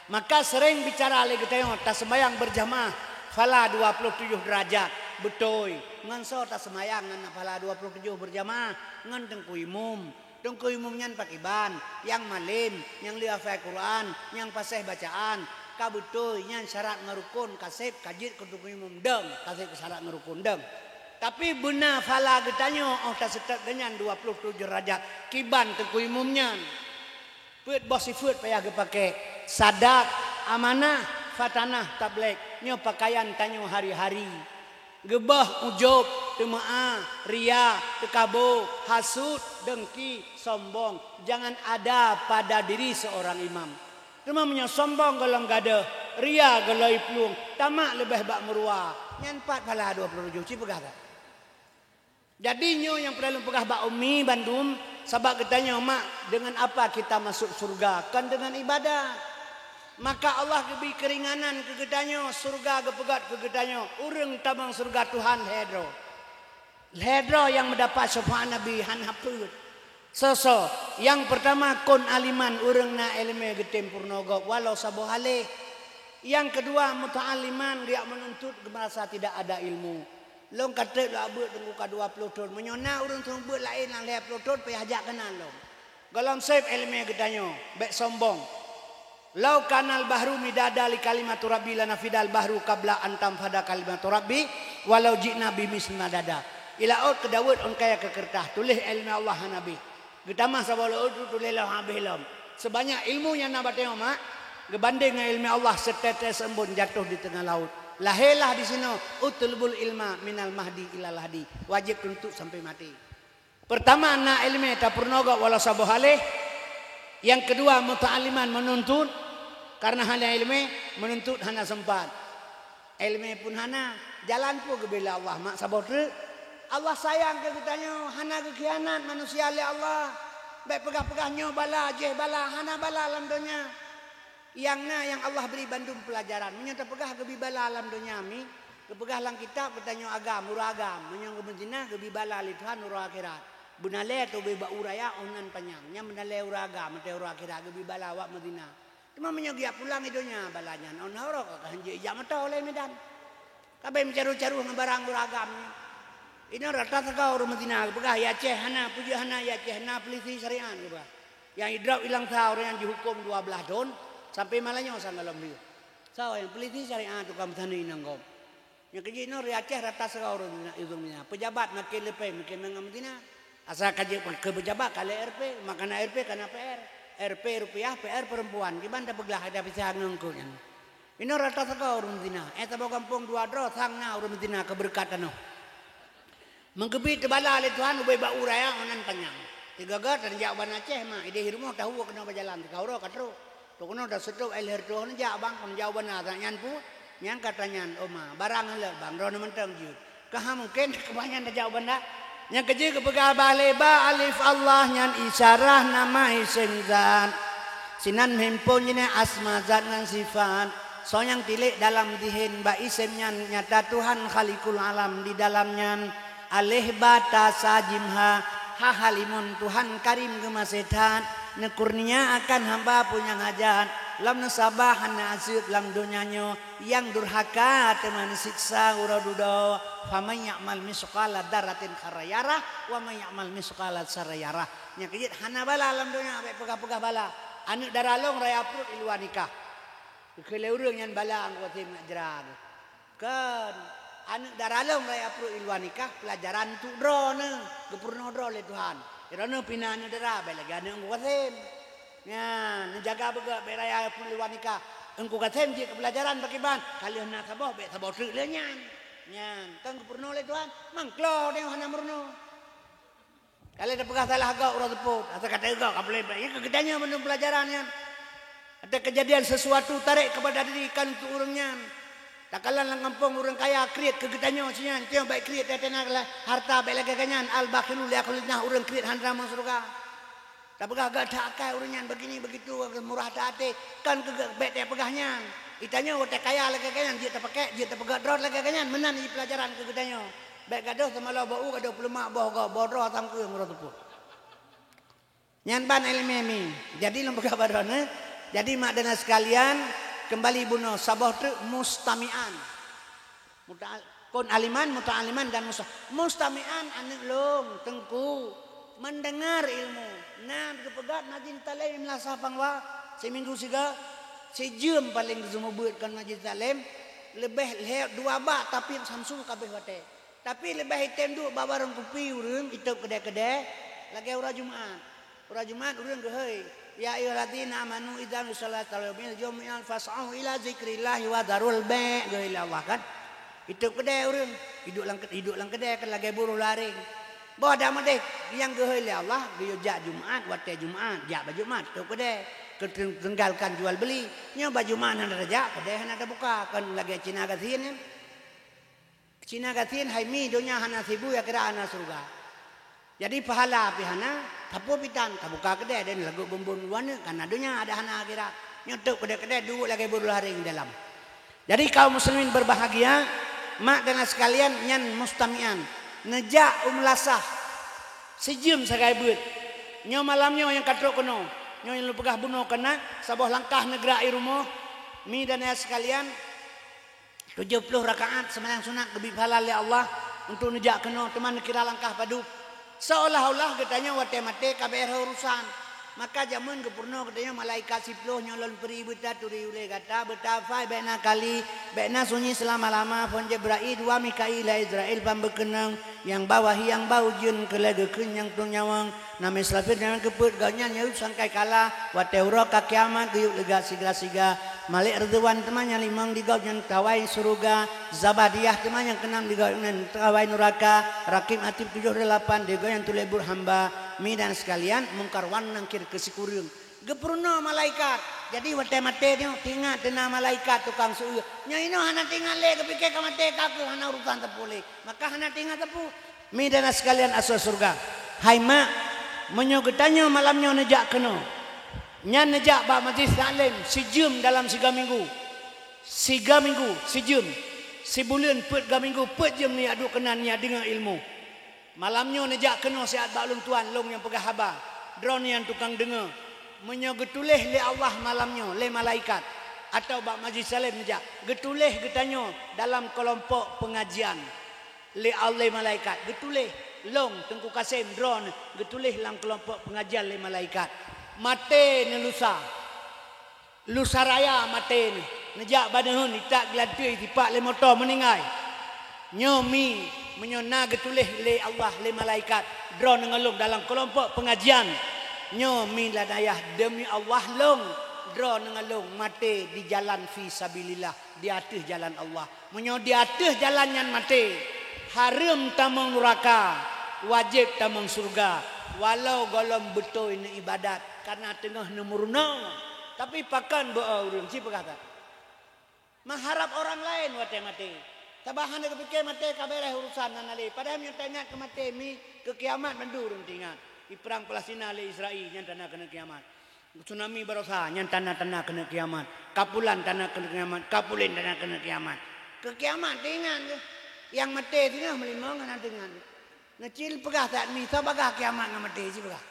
Maka sering bicara lé geutanyoe taseumbahyang berjamaah phala dua puluh tujoh derajat. Beutôi. Ngon soe taseumbahyang ngon phala dua puluh tujoh berjamaah? Ngon teungku imum. Teungku imum nyan pakiban, nyang malem, nyang le hafai Quran, nyang paséh bacaan. Ka beutôi, nyan syarat ngon rukun, ka sép, ka jeuet keu teungku imum dong, ka sép keu syarat ngon rukun dong. Tapi beuna phala geutanyoe óh taseutôt geuh nyan dua puluh tujoh derajat, kiban teungku imum nyan. Peuet boh sifeuet payah geupakée, sadak, amanah, fatanah, tablék. Nyoe pakaian tanyoe hari-hari. Geubah, ujub, teumeu'ah, ria, teukabo, hasut, dengki, sombong, jangan ada pada diri seorang imam. Teuma meunyoe sombong gohlom gadôh, ria gohlom plueng, tamak leubeh bak meuruwa, nyan pat phala dua puluh tujoh, ci peugah that. Jadi nyoe nyang peureulée lôn peugah bak umi bandum, sabab geutanyoe mak, dengan apa kita masuk surga? Kon deungon ibadat. Maka Allah geubri keuringanan keu geutanyoe, surga geupeugét keu geutanyoe. Ureuëng tamong surga Tuhan lhée droe. Lhée droe nyang meudapat syafaat Nabi hana peuet. Soe-soe? Nyang peurtama, kon aliman, ureuëng na iéleumé geutem peurunoe gob walau saboh aléh. Nyang keudua, muta'alliman, geujak meununtut geumeurasa tidak ada ilmu. Lôn ka trép lôn beuet teungku ka dua ploh thon. Meunyoe na ureuëng seumeubeuet laén nyang lhée ploh thon, payah jak keunan lom. Gohlom sép iéleumé geutanyoe, bék sombong. "Lau kanal bahru midada li kalimatu rabbi lanafidal bahru qabla an tanfada kalimatu rabbi walau ji'na bimitsli madada." I laôt keudaweuet ôn kayée keu keureutah, tuléh iéleumé Allah hana habéh. Geutamah saboh laôt tu tuléh lom habéh lom. Seubanyak ilmu nyang na bak tanyoe mak, geubandéng ngon iéleumé Allah, seutetes embôn jatoh di teungoh laôt. Lahé lah disinoe, "Utlubul ilma minal mahdi ilal lahdi." Wajéb tuntut sampai maté. Peurtama, na iéleumé tapeurunoe gob walau saboh aléh. Nyang keudua, muta'alliman, meununtut. Kareuna hana iéleumé, meununtut hana seumpat. Iéleumé pun hana, jalan peue geubri lé Allah mak saboh treuk? Allah sayang keu geutanyoe, hana geukhianat manusia lé Allah. Bék peugah-peugah nyoe bala, jéh bala, hana bala lam donya. Nyang na nyang Allah bri bandum peulajaran. Meunyoe tapeugah geubri bala lam donya mi, geupeugah lam kitab geutanyoe agam, uroe agam. Meunyoe geumeuzina geubri bala lé Tuhan uroe akhirat. Beunalée tobée bak uroe raya óh nan panyang. Nyan beunalée uroe agam, meuté uroe akhirat geubri bala awak meuzina. Teuma meunyoe geujak pulang i donya bala nyan, ôn uroe ka keuh hanjeuet ijak meuto lé Medan. Ka bék meucaru-caru ngon barang uroe agam nyoe. Inoe rata sagoe ureuëng meuzina geupeugah, "Ya Aceh hana, peujeuet hana, ya Aceh hana, peulisi syariat," geupeugah. Nyang idrop ilang sa ureuëng nyang jihuköm dua blaih thon, sampai malam nyoe sang gohlom lheueh. Soe nyang peulisi syariat tukang meusaneue inong gob. Nyang keujeuet inoe di Aceh rata sagoe ureuëng meuzina, ureuëng meuzina. Peujabat makin leupie, makin mangat meuzina. Asai ka jeuet keu peujabat ka lhée R P, maka na R P ka na P R. R P rupiah, P R perempuan. Kiban tapeuglah ada pisah ngon keu nyan. Inoe rata sagoe ureuëng meuzina. Eh, saboh gampông dua droe sang na ureuëng meuzina keu beureukat tanoh. Meugeubi teubala lé Tuhan ubé bak uroe raya óh nan panyang. Tiga gata neujak u Banda Aceh ma, idéh rumoh tahu keunoe bak jalan, tiga uroe ka trok. Trok keunoe taseutôt ai lheueh reutoh neujak bang, kon jak u Banda, nyan peue? Nyan ka tanyan, "Oh ma, barang lé bang, droeneuh mantong jeuet." Ka ha mungken keubah nyan tajak u Banda. Nyang keujeuet geupeugah bah lé ba alif Allah nyan isyarah nama isem zat. Sinan meuhimpon jinoe asma zat ngon sifat. Soe nyang tilék dalam dihen bak isem nyan nyata Tuhan Khaliqul Alam di dalam nyan. Aleh ba ta sa jim ha, ha halimun Tuhan Karim geumaséh that, neukurnia akan hamba peue nyang hajat, lom neusabah hana aseut lam donya nyoe, nyang durhaka teuma neusiksa uroe dudoe. Faman ya'mal misqala dzarratin khaira yarah, wa man ya'mal misqala syarrin yarah. Nyang keujeuet hana bala lam donya bék peugah-peugah bala. Aneuëk dara lôn raya pruet i luwa nikah. Geukheun lé ureuëng nyan bala anggô tem nak jra. Kon, aneuëk dara lôn raya pruet i luwa nikah, peulajaran untuk droeneuh, geupeurunoe droe lé Tuhan. Droeneuh pih na aneuëk dara, bék lagée aneuëk Teungku Kasem. Nyan, neujaga beugét bék raya pruet i luwa nikah. Teungku Kasem jeuet keu peulajaran pakiban, ka lheueh na saboh, bék saboh treuk lé nyan. Nyan, kon geupeurunoe lé Tuhan, mangklo tanyoe hana meurunoe. Ka lheueh tapeugah salah gob uroe seupôt, asai ka teugob ka peuleueh, nyan keu geutanyoe bandum peulajaran nyan. Ada kejadian sesuatu tarek kepada diri kan untuk ureuëng nyan. Takalon lam gampông ureuëng kaya kriet keu geutanyoe, si nyan, tanyoe bék kriet, teuh na harta bék lagée geuh nyan, al-bakhilu la yadkhulul jannah, ureuëng kriet hana tamong syeuruga. Tapeugah gét that akai ureuëng nyan, begini begitu, murah that até, kan keu gét bék tapeugah nyan. Geutanyoe watée kaya lagée geuh nyan, jeuet tapakée, jeuet tapeugét droe lagée geuh nyan, meunan jih peulajaran keu geutanyoe. Bék gadôh teumalo bak u, gadôh peuleuma boh gob, boh droe tam keueng uroe seupôt. Nyan ban iéleumé mi. Jadi lôn peugah bak droeneuh, Jadi mak dan sekalian, kembali bunoe saboh treuk mustami'an. Muta-, kon aliman, muta'aliman dan musta-, mustami'an aneuk lôn, teungku, mendengar ilmu. Na geupeugah majlis taklim lam Meunasah Pangwa, siminggu siga, sijeuem paleng geuseumeubeuet kon majlis taklim, leubeh lhèe dua bak tapi samsung kabeh watèe. Tapi leubeh item duek bak warong kupi ureueng itôb keudè-keudè lagèe uroe Jumat. Uroe Jumat ureueng geuhôi, "Ya ayyuhalladzina amanu idza nudiya lissalati min yaumil jumu'ah fas'au ila dzikrillahi wa dzarul bai'," geuhôi lé Allah kan. Itôb keudè ureueng, iduek lam, iduek lam keudè kan lagèe buroe lam aréng. Boh dak meudeh nyang geuhôi lé Allah, geuyue jak Jumat, watèe Jumat, jak bak Jumat, itôb keudè. Keu-, tinggalkan jual beli. Nyoe bak Jumat hana tajak, keudè hana tabuka, kan lagèe Cina gasien nyan. Cina gasien hai mi donya hana sibu, akhirat hana syeuruga. Jadi pahala pih hana, sapeue pih tan, tabuka keudè dan lagot bumbon u aneuk, kana donya ada hana akhirat. Nyoe tôb keudè-keudè duek lagèe buroe lam aréng dalam. Jadi kaum muslimin berbahagia, mak dan sekalian nyan mustami'an. Neujak u Meunasah sijeuem sagai beuet. Nyoe malam nyoe nyang ka trok keunoe. Nyoe nyang lôn peugah bunoe keunan, saboh langkah neugrak i rumoh. Mi dan ayah sekalian, tujoh ploh rakaat seumayang sunat geubri pahala lé Allah untuk neujak keunoe, teuma neukira langkah padub. Seolah-olah geutanyoe watèe maté ka bèrèh urusan. Maka jameun geupeurunoe geutanyoe malaikat siploh nyoe lôn peuri beutaturi ulèe gata, beutafai bèk na kali, bèk na sunyi seulama-lama, phon Jibrail, dua Mikail, Izrail, pam beukeunong, nyang ba wahyu, nyang ba ujeuen, keu lhèe geukheun nyang tueng nyawöng, Nabi Israfil nyang keupeuet gobnyan yôh sangkai kala, watèe uroe ka kiamat geuyue leuga sigra-siga. Malaikat Ridwan teuma nyang limong di gobnyan kawai syeuruga, Zabadiyah teuma nyang keunam di gobnyan kawai nuraka, Rakib Atid tujoh delapan di gobnyan tuléh buet hamba. Mi dan sekalian, Mungkar wan Nakir keu sikureueng. Geupeurunoe malaikat. Jadi watèe maté nyoe, teuingat teuna malaikat tukang seu'eue. Nyoe inoe hana teuingat lé, geupike ka maté ka keuh hana urusan sapeue lé. Maka hana teuingat sapeue. Mi dan sekalian asoe syeuruga. Hai mak, meunyoe geutanyoe malam nyoe neujak keunoe, nyan neujak bak majlis taklim sijeuem dalam siga minggu. Siga minggu, sijeuem. Sibuleuen peuet ga minggu, peuet jeuem neujak duek keunan neujak deungoe ilmu. Malam nyoe neujak keunoe siat bak lôn tuan, lôn nyang peugah haba. Droeneuh nyang tukang deungoe. Meunyoe geutuléh lé Allah malam nyoe lé malaikat, atawa bak majlis taklim neujak, geutuléh geutanyoe dalam keulompok peungajian. Lé Allah malaikat geutuléh, lôn Teungku Kasem droeneuh geutuléh lam keulompok peungajian lé malaikat. Maté neuh lusa. Lusa raya maté neuh. Neujak bak neuheun itak geulanteue sipak lé moto meuninggai. Nyoe mi, meunyoe na geutuléh lé Allah lé malaikat, droeneuh ngon lôn dalam keulompok peungajian. Nyoe mi dan ayah, deumi Allah lôn, droeneuh ngon lôn maté di jalan fi sabilillah, di ateueh jalan Allah. Meunyoe di ateueh jalan nyan maté, hareuem tamong nuraka, wajéb tamong syeuruga, walau gohlom beutôi neuibadat, kareuna teungoh neumeurunoe. Tapi pakon beu-o ureuëng, ci peugah that. Meuharab orang laén watée maté. Sabab hana geupike maté ka béreh urusan hana lé. Padahai meunyoe taingat keu maté mi, keu kiamat mandum ureuëng teuingat. Di perang Palestina lé Israel, nyan tanda keuneuk kiamat. Tsunami barosa, nyan tanda-tanda keuneuk kiamat. Kapulan tanda keuneuk kiamat, kapulén tanda keuneuk kiamat. Keu kiamat teuingat keuh. Nyang maté singoh meulimong hana teuingat. Neucil peugah that mi, soe bagah kiamat ngon maté, ci peugah.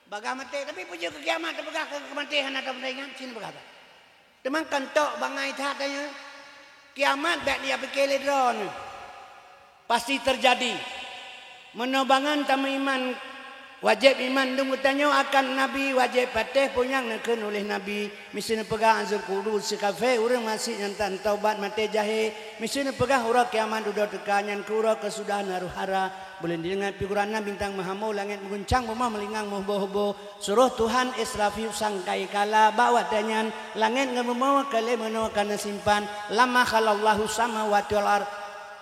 Bagah maté, tapi peue jeuet keu kiamat teupeugah keu, keu maté hana teuingat, ci neupeugah that. Teuma kan tok bangai that tanyoe. Kiamat bék ya pike lé droeneuh. Pasti teujadi. Meunoe bangon tameuiman, wajéb iman dum geutanyoe akan Nabi, wajéb patéh peue nyang neukheun uléh Nabi. Miseue neupeugah azab kubur sikafé ureuëng maséh nyang tan taubat maté jahé. Miseue neupeugah uroe kiamat dudoe teuka nyan keu uroe keusudahan hareuem hara. Buleuen deungon pikiran na bintang meuhamo, langét meuguncang, bumoe meulingang meuheubo-heubo. Suroh Tuhan Israfil sangkai kala, bak watée nyan langét ngon bumoe ka lheueh meunoe ka neusimpan, lamma khalaqallahu samawati wal ard.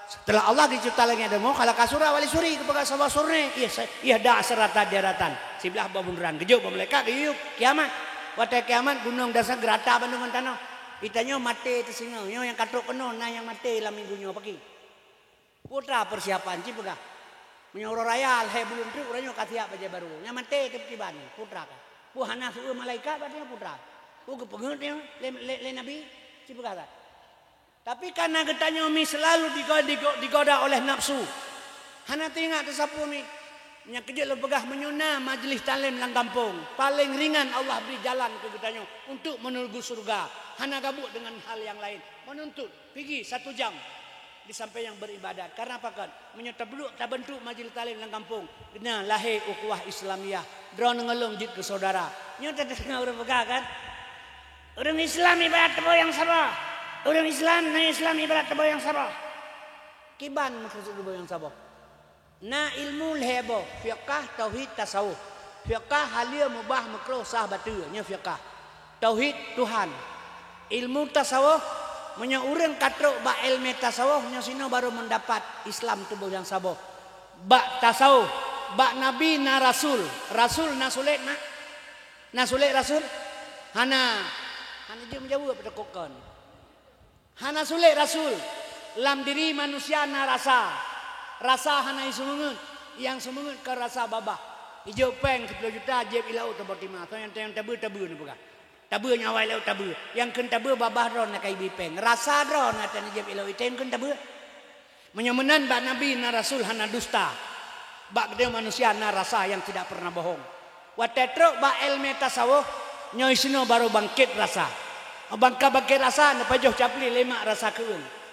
Seuteulah Allah geucebta langét dan bumoe, khalaqa surah wali suri, geupeugah saboh suri, ieh, ieh dak seurata daratan. Siblah boh bunderan, geujok boh malaikat, geuyue kiamat. Watée kiamat, gunong dasar geurata bandum ngon tanoh. Geutanyoe maté teusingoh, nyoe nyang ka trok keunoe, na nyang maté lam minggu nyoe pagi. Peue teuma peusiapan, ci peugah. Meunyoe uroe raya lhée buleuen treuk, uroe nyoe ka siap bajée barô. Nyang maté tiba-tiba nyoe, peue teuma ka. Peue hana seueu malaikat bak nyoe, peue teuma. Peue geupeungeut nyoe lé, lé, lé Nabi, ci peugah that. Tapi kareuna geutanyoe mi seulalu digo-, digo-, digoda oleh nafsu. Hana teuingat teusapeue mi. Nyang keujeuet lôn peugah, meunyoe na majlis taklim lam gampông, paleng ringan Allah bri jalan keu geutanyoe untuk menuju syeuruga. Hana gabuek deungon hal nyang laén. Meununtut, pigi satu jam di sampéng nyang beuribadat. Karena pakon? Meunyoe tablok tabeuntuk majlis taklim lam gampông, na lahé ukhuwah Islamiyah. Droeneuh ngon lôn jeuet keu syedara. Nyoe tadeungoe ureuëng peugah kan? Ureuëng Islam ibarat tuboh nyang saboh. Ureuëng Islam, na Islam ibarat tuboh nyang saboh. Kiban meukeusud tuboh nyang saboh? Na ilmu lhée boh, fiqah, tauhid, tasawuf. Fiqah, haleue, mubah, meukruh, sah, bateue, nyoe fiqah. Tauhid Tuhan. Ilmu tasawuf, meunyoe ureuëng ka trok bak ilmu tasawuf, nyoe sinoe baru meudapat Islam tuboh nyang saboh. Bak tasawuf, bak nabi na rasul. Rasul na sulet mak? Na sulet rasul? Hana. Hana jeuet meujaweueb teuka kon. Hana sulet rasul. Lam diri manusia na rasa. Rasa hana iseumeungeut. Nyang seumeungeut ka rasa babah. Ijok péng siplôh juta, jieb ié laôt teubôh tima. Soe nyang, nyang tabeue, tabeue neupeugah. Tabeue nyang awai laôt tabeue. Nyang kheun tabeue babah droe na ka ibi péng. Rasa droe na tan jieb ié laôt item kheun tabeue. Meunyoe meunan bak nabi na rasul hana dusta. Bak geutanyoe manusia na rasa nyang tidak pernah bohong. Watée trok bak ilmu tasawuf, nyoe sinoe baru bangkét rasa. Ban ka bangkét rasa, neupajoh capli lé mak rasa keueung.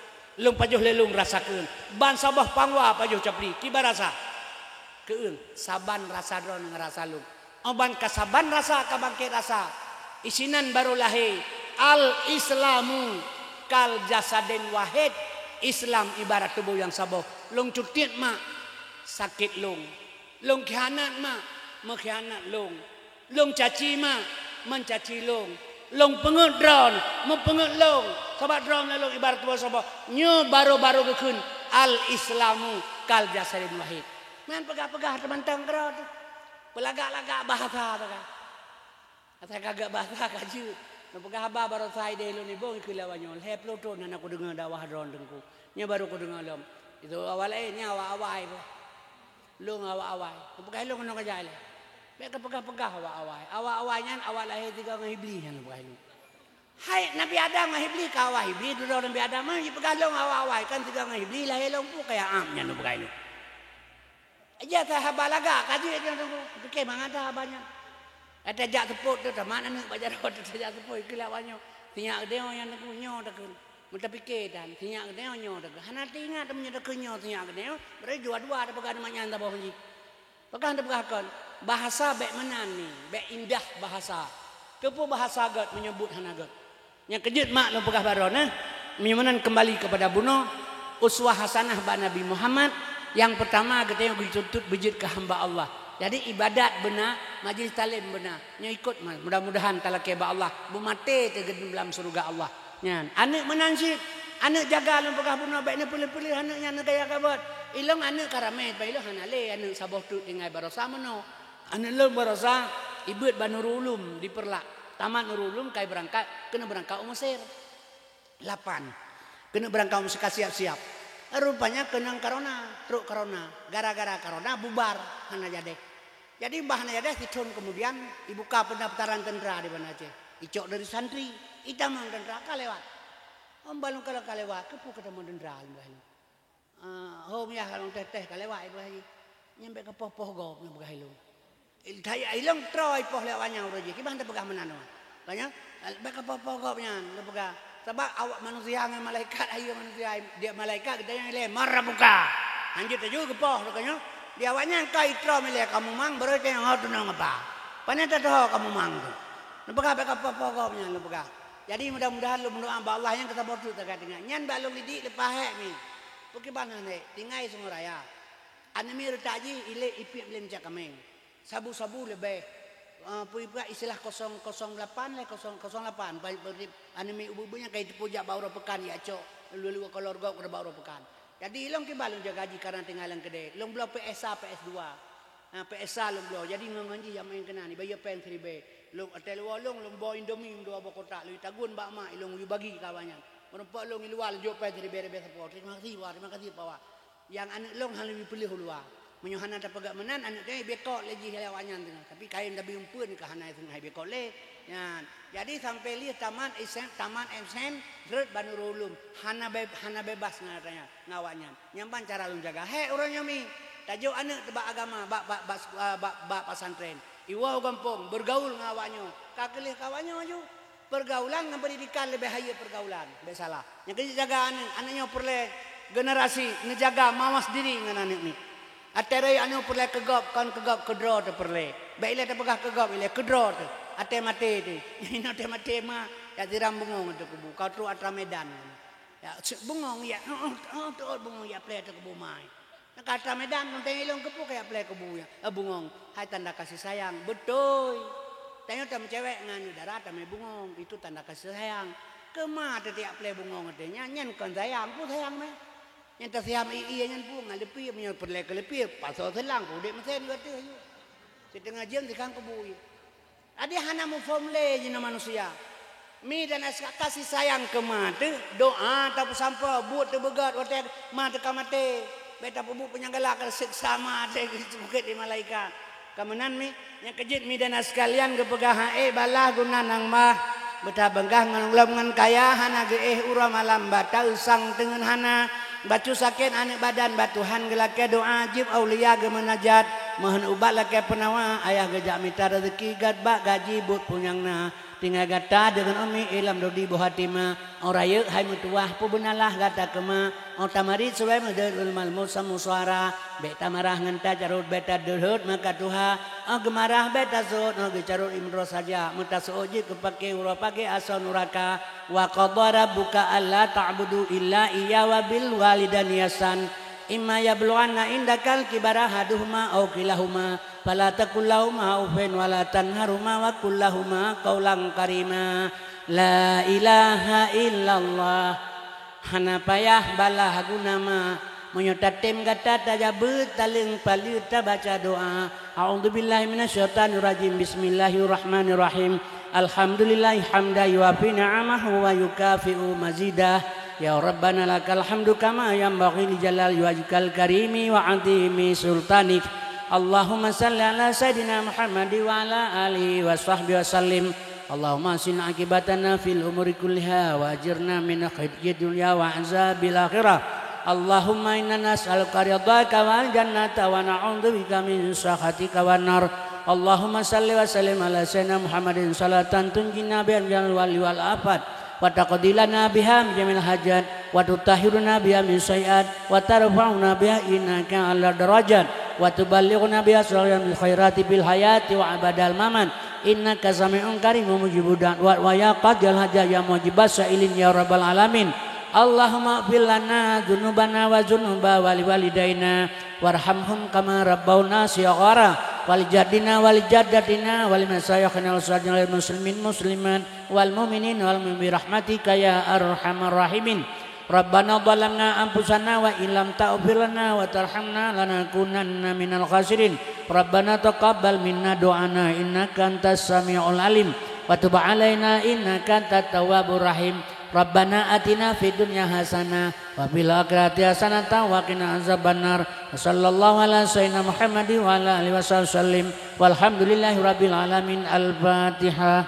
Lôn pajoh lé lôn rasa keueung. Ban saboh pangwa pajoh capli, kiban rasa? Keueung. Saban rasa droe ngon rasa lôn. Ban ka saban rasa ka bangkét rasa. Isinan baru lahé. Al-Islamu kal jasadin wahid. Islam ibarat tuboh nyang saboh. Lôn cutiet mak, sakét lôn. Lôn khianat mak, meukhianat lôn. Lôn caci mak, meucaci lôn. Lôn peungeut droe, meupeungeut lôn. Sabab droe ngon lôn ibarat tuboh saboh. Nyoe baru-baru geukheun al-Islamu kal jasadin wahid. Nyan peugah-peugah teumantong keudroe teuh. Peulagak-lagak bahasa teuh kan. Asai ka gak bahasa ka jeuet. Neupeugah haba baroesa idéh lôn nibong ikeu lawan nyoe. Lhée ploh thon hana kudeungoe dakwah droe teungku. Nyoe baru kudeungoe lom. Itu awak laén nyan awak awai pih. Lôn awak awai. Neupeugah lôn keunoe keujak ilée. Bék kapeugah-peugah awak awai. Awak awai nyan awak lahé sigoe ngon Iblih nyan neupeugah lôn. Hai Nabi Adam ngon Iblih ka awai Iblih dudoe Nabi Adam nyan jipeugah lôn awak awai kan sigoe ngon Iblih lahé lôn peue kaya am nyan neupeugah lôn. Ija that haba lagak ka jeuet nyoe teungku. Pike mangat that haba nyan. Ata jak seupôt teuh tamat aneuk bak jaroe teuh tajak seupôt ikeu lawak nyoe. Sinyak geude nyoe nyang teungku nyoe takheun. Meutapike dan sinyak geude nyoe takheun. Hana teuingat meunyoe takheun nyoe sinyak geude nyoe. Beureujua dua tapeugah nyan saboh jih. Peugah tapeugah kon. Bahasa bék meunan ni, bék indah bahasa. Keupeue bahasa gét meunyoe buet hana gét. Nyang keujeuet mak lôn peugah baroe nyoe, meunyoe meunan keumbali keupada bunoe, uswah hasanah bak Nabi Muhammad, nyang peurtama geutanyoe geuteuntut beujeuet keu hamba Allah. Jadi ibadat beuna, majlis taklim beuna. Nyoe ikot ma-, mudah-mudahan talakée bak Allah, beumaté teugeudeuem lam syeuruga Allah. Nyan, aneuk meunan cit, aneuk jaga lôn peugah bunoe bék neupeuleueh-peuleueh aneuk nyan neugaya gabot. Ilong aneuk ka ramé, bah ilong hana lé aneuk saboh teuk tinggai baroesa meunoe. Aneuk lôn baroesa ibeuet bak Nurul Ulum di Peureulak. Tamat Nurul Ulum kai beurangkat, keuneuk beurangkat u Mesir. Lapan. Keuneuk beurangkat u Mesir ka siap-siap. Rupanya keunong corona, trok corona. Gara-gara corona bubar, hana jadeh. Jadi bah hana jadeh sithon keumudian ibuka peundaftaran teuntra di Banda Aceh. Icok dari santri, itamong teuntra ka lewat. Om balong kalau ka lewat, keupeue katamong teuntra lom bah ilong. Ah, hom yah lôn teh-teh ka lewat ipeugah jih. Nyan bék kapoh-poh gob nyan peugah ilong. Ilong troe ipoh lé awaknyan uroe jih. Kiban tapeugah meunan nyoe. Ka nyan, bék kapoh-poh gob nyan, tapeugah. Sabab awak manusia ngon malaikat, ayo manusia, dia malaikat geutanyoe ilée, "Man rabbuka?" Hanjeuet taju geupoh, ka nyoe. Di awaknyan ka itroe ilée kamoe mang, baroe tanyong ho tunong apa. Pane tatoe kamoe mang tu. Neupeugah bék kapoh-poh gob nyan, neupeugah. Jadi mudah-mudahan lôn meudoá bak Allah nyang keusaboh teuk tagat ingat. Nyan bak lôn idik leupah hék mi. Peukiban han hék, tinggai Sungai Raya. Aneuk miet reutak jih ilée ipiep lé meucak kaméng. Sabu-sabu leubeh. Ah, peue ipeugah istilah kosong kosong lapan lé, kosong kosong lapan. Ba-, ba-, aneuk miet ubeut-ubeut nyan ka jiteupeue jak bak uroe peukan, jak cok lue-lue kolor gob keu bak uroe peukan. Jadi ilong kiban lôn jaga jih karena tinggai lam keudée. Lôn bloe P S A, P S dua. Ah, P S A lôn bloe. Jadi ngon-ngon jih jak maén keunan, ibayeue péng siribée. Lôn ateueh luwa lôn, lôn boh Indomie dua boh kotak, lôn tagun bak mak, ilong yue bagi keu awaknyan. Meurumpok lôn iluwa lôn jok péng siribée-ribée sapo. Terima kasih, Pak. Terima kasih, Pak. Nyang aneuk lôn hana lôn peuleueh u luwa. Meunyoe hana tapeugah meunan, aneuk lôn ibekot lé jih lé awaknyan teungoh. Tapi kayém tabi umpeuen ka hana teungoh ibekot lé. Nyan. Jadi sampai lheueh tamat S M, tamat S M, rot bak Nurul Ulum. Hana be-, hana bebas ngon awaknyan, ngon awaknyan. Nyan ban cara lôn jaga. Hék uroe nyoe mi. Tajok aneuk teuh bak agama, bak, bak, bak, bak, bak pesantren. Iwoe u gampông, bergaul ngon awaknyoe. Ka keu lheueh keu awaknyoe ju. Pergaulan ngon pendidikan leubeh hayeue pergaulan. Bèk salah. Nyang keu jaga aneuk, aneuk nyoe peureulèe generasi neujaga mawas diri ngon aneuk nyoe. Até rayeuk aneuk peureulèe keu gob, kon keu gob, keu droe teuh peureulèe. Bèk ilèe tapeugah keu gob, ilèe keu droe teuh. Até maté teuh. Nyang inoe até maté ma, jak siram bungong ateueh kubu. Ka trok atra Medan. Jak bungong jak, oh, oh, oh, trok bungong jak plè ateueh kubu ma. Nyang ka atra Medan, teuntèe ilôn keupeue kajak plè kubu nyan, eh, bungong. Hai tanda kasih sayang, beutôi. Tanyoe tameucewek ngon aneuk dara tamè bungong, itu tanda kasih sayang. Keu ma teuh tajak plè bungong ateueh nyan, nyan kon sayang, peue sayang mè? Nyang tasayang ie-ie nyan peue ngon leupie, meunyoe peureulèe keu leupie, pasoe seulang, udép meusen gata yue. Siteungoh jeuem sikhan kubu yue. Jadi hana muphom lé jinoe manusia. Mi dan aska kasih sayang keu ma teuh, doa tapeusampoe, buet teuh beugöt watèe ma teuh ka maté. Bèk tapeubuet peue nyang galak, ka seksa ma teuh geubukét lé malaikat. Ka meunan mi, nyang keujeuet mi dan sekalian geupeugah ha'é balah guna nang mah. Beutabeungkah ngon lom ngon kaya hana geuéh uroe malam bak taeusang teungeut hana. Bacut sakét aneuk badan bak Tuhan geulakèe doa, jieb aulia geumeunajat, meuhon ubat lakèe peunawa, ayah geujak mita rezeki gèt bak gaji buet peue nyang na. Tinggai gata deungon umi i lam dodi boh hatima. Óh rayeuk hai meutuwah peubeunalah gata keuma. Óh tamarit subay meudeuet malmut samusuara. Bèk tamarah ngon tacarôt, bèk tadeuhôt maka tuha. Óh geumarah bèk taseuôt, óh geucarôt imroh saja. Meutaseuôt jeuet keu paké uroe paké asoe nuraka. Wa qadha rabbuka alla ta'budu illa iyyahu wa bil walidaini ihsan. Imma yablughanna indakal kibara ahaduhuma aw kilahuma, fala taqul lahuma uffin wa la tanharhuma wa qul lahuma qaulan karima. La ilaha illallah. Hana payah balah guna ma. Meunyoe tatem gata tajabeue taleueng paleue tabaca doa. A'udzubillahi minasyaitonirrajim. Bismillahirrahmanirrahim. Alhamdulillahi hamdan yuwafi ni'amahu wa yukafi'u mazidah. Ya Rabbana lakal hamdu kama yanbaghi li jalali wajhikal karimi wa 'azimi sultanik. Allahumma shalli ala sayyidina Muhammad wa ala alihi wa sahbihi wa sallim. Allahumma ahsin aqibatana fil umuri kulliha wa ajirna min khizyid dunya wa azabil akhirah. Allahumma inna nas'aluka ridhaka wal jannata wa na'udzubika min sakhatika wan nar. Allahumma shalli wa sallim ala sayyidina Muhammadin salatan tunjina biha minal wali wal afat wa taqdi lana biha min jami'il hajat wa tutahhiruna biha min sayyiat wa tarfa'una biha indaka a'la darajat wa tuballighuna biha aqsal khairati fil hayati wa ba'dal mamat innaka sami'un qaribun mujibud da'wat wa ya qadhiyal hajat ya mujibas sa'ilin ya rabbal alamin. Allahumma ighfir lana dzunubana wa dzunuba wali walidaina warhamhum kama rabbauna shighara, wali jaddina wali jaddatina wali masyayikhina wal muslimin muslimat wal mu'minin wal mu'minat bi rahmatika ya arhamar rahimin. Rabbana zalamna anfusana wa illam taghfir lana wa tarhamna lanakunanna minal khasirin. Rabbana taqabbal minna du'ana innaka antas samiul alim wa tub alaina innaka antat tawwabur rahim. Rabbana atina fid dunya hasanah wa fil akhirati hasanatan wa qina azabannar. Wa sallallahu ala sayyidina Muhammadin wa ala alihi wasallim. Walhamdulillahi rabbil alamin. Al-Fatihah.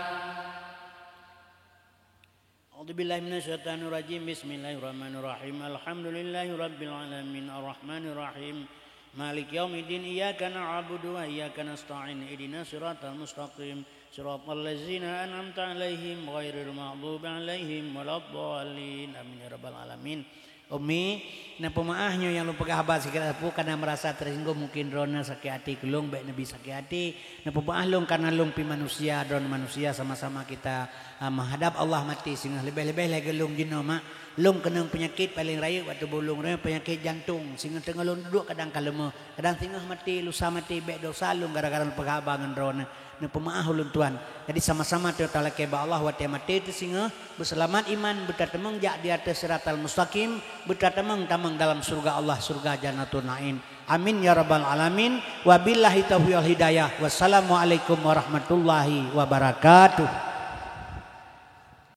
A'udzubillahi minasyaitonirrajim. Bismillahirrahmanirrahim. Alhamdulillahi rabbil alamin. Arrahmanirrahim. Maliki yaumiddin. Iyyaka na'budu wa iyyaka nasta'in. Ihdinas siratal mustaqim. Siratal ladzina an'amta 'alaihim ghairil maghdubi 'alaihim waladdallin. Amin ya rabbal alamin. Umi, neupeumeu'ah nyoe nyang lôn peugah haba sikira sapeue, kana meurasa teusinggong, mungkin droeneuh sakét até keu lôn, bèk neubi sakét até. Neupeumeu'ah lôn kana lôn pih manusia, droeneuh manusia, sama-sama kita, ah, meuhadab Allah maté singoh. Leubeh-leubeh lagèe lôn jinoe, mak. Lôn keunong peunyakét paleng rayeuk bak tuboh lôn, peunyakét jantong. Singoh teungoh lôn duduek kadang ka leumoh, kadang singoh maté, lusa maté, bèk desya lôn gara-gara lôn peugah haba ngon droeneuh. Neupeumeu'ah ulôn tuan. Jadi sama-sama teutalakèe bak Allah watèe maté teusingoh, beuseulamat iman, beutateumong jak di ateueh siratal mustaqim, beutateumong tamong dalam syeuruga Allah, syeuruga Jannatun Naim. Amin ya rabbal alamin. Wabillahi taufiq wal hidayah. Wassalamualaikum warahmatullahi wabarakatuh.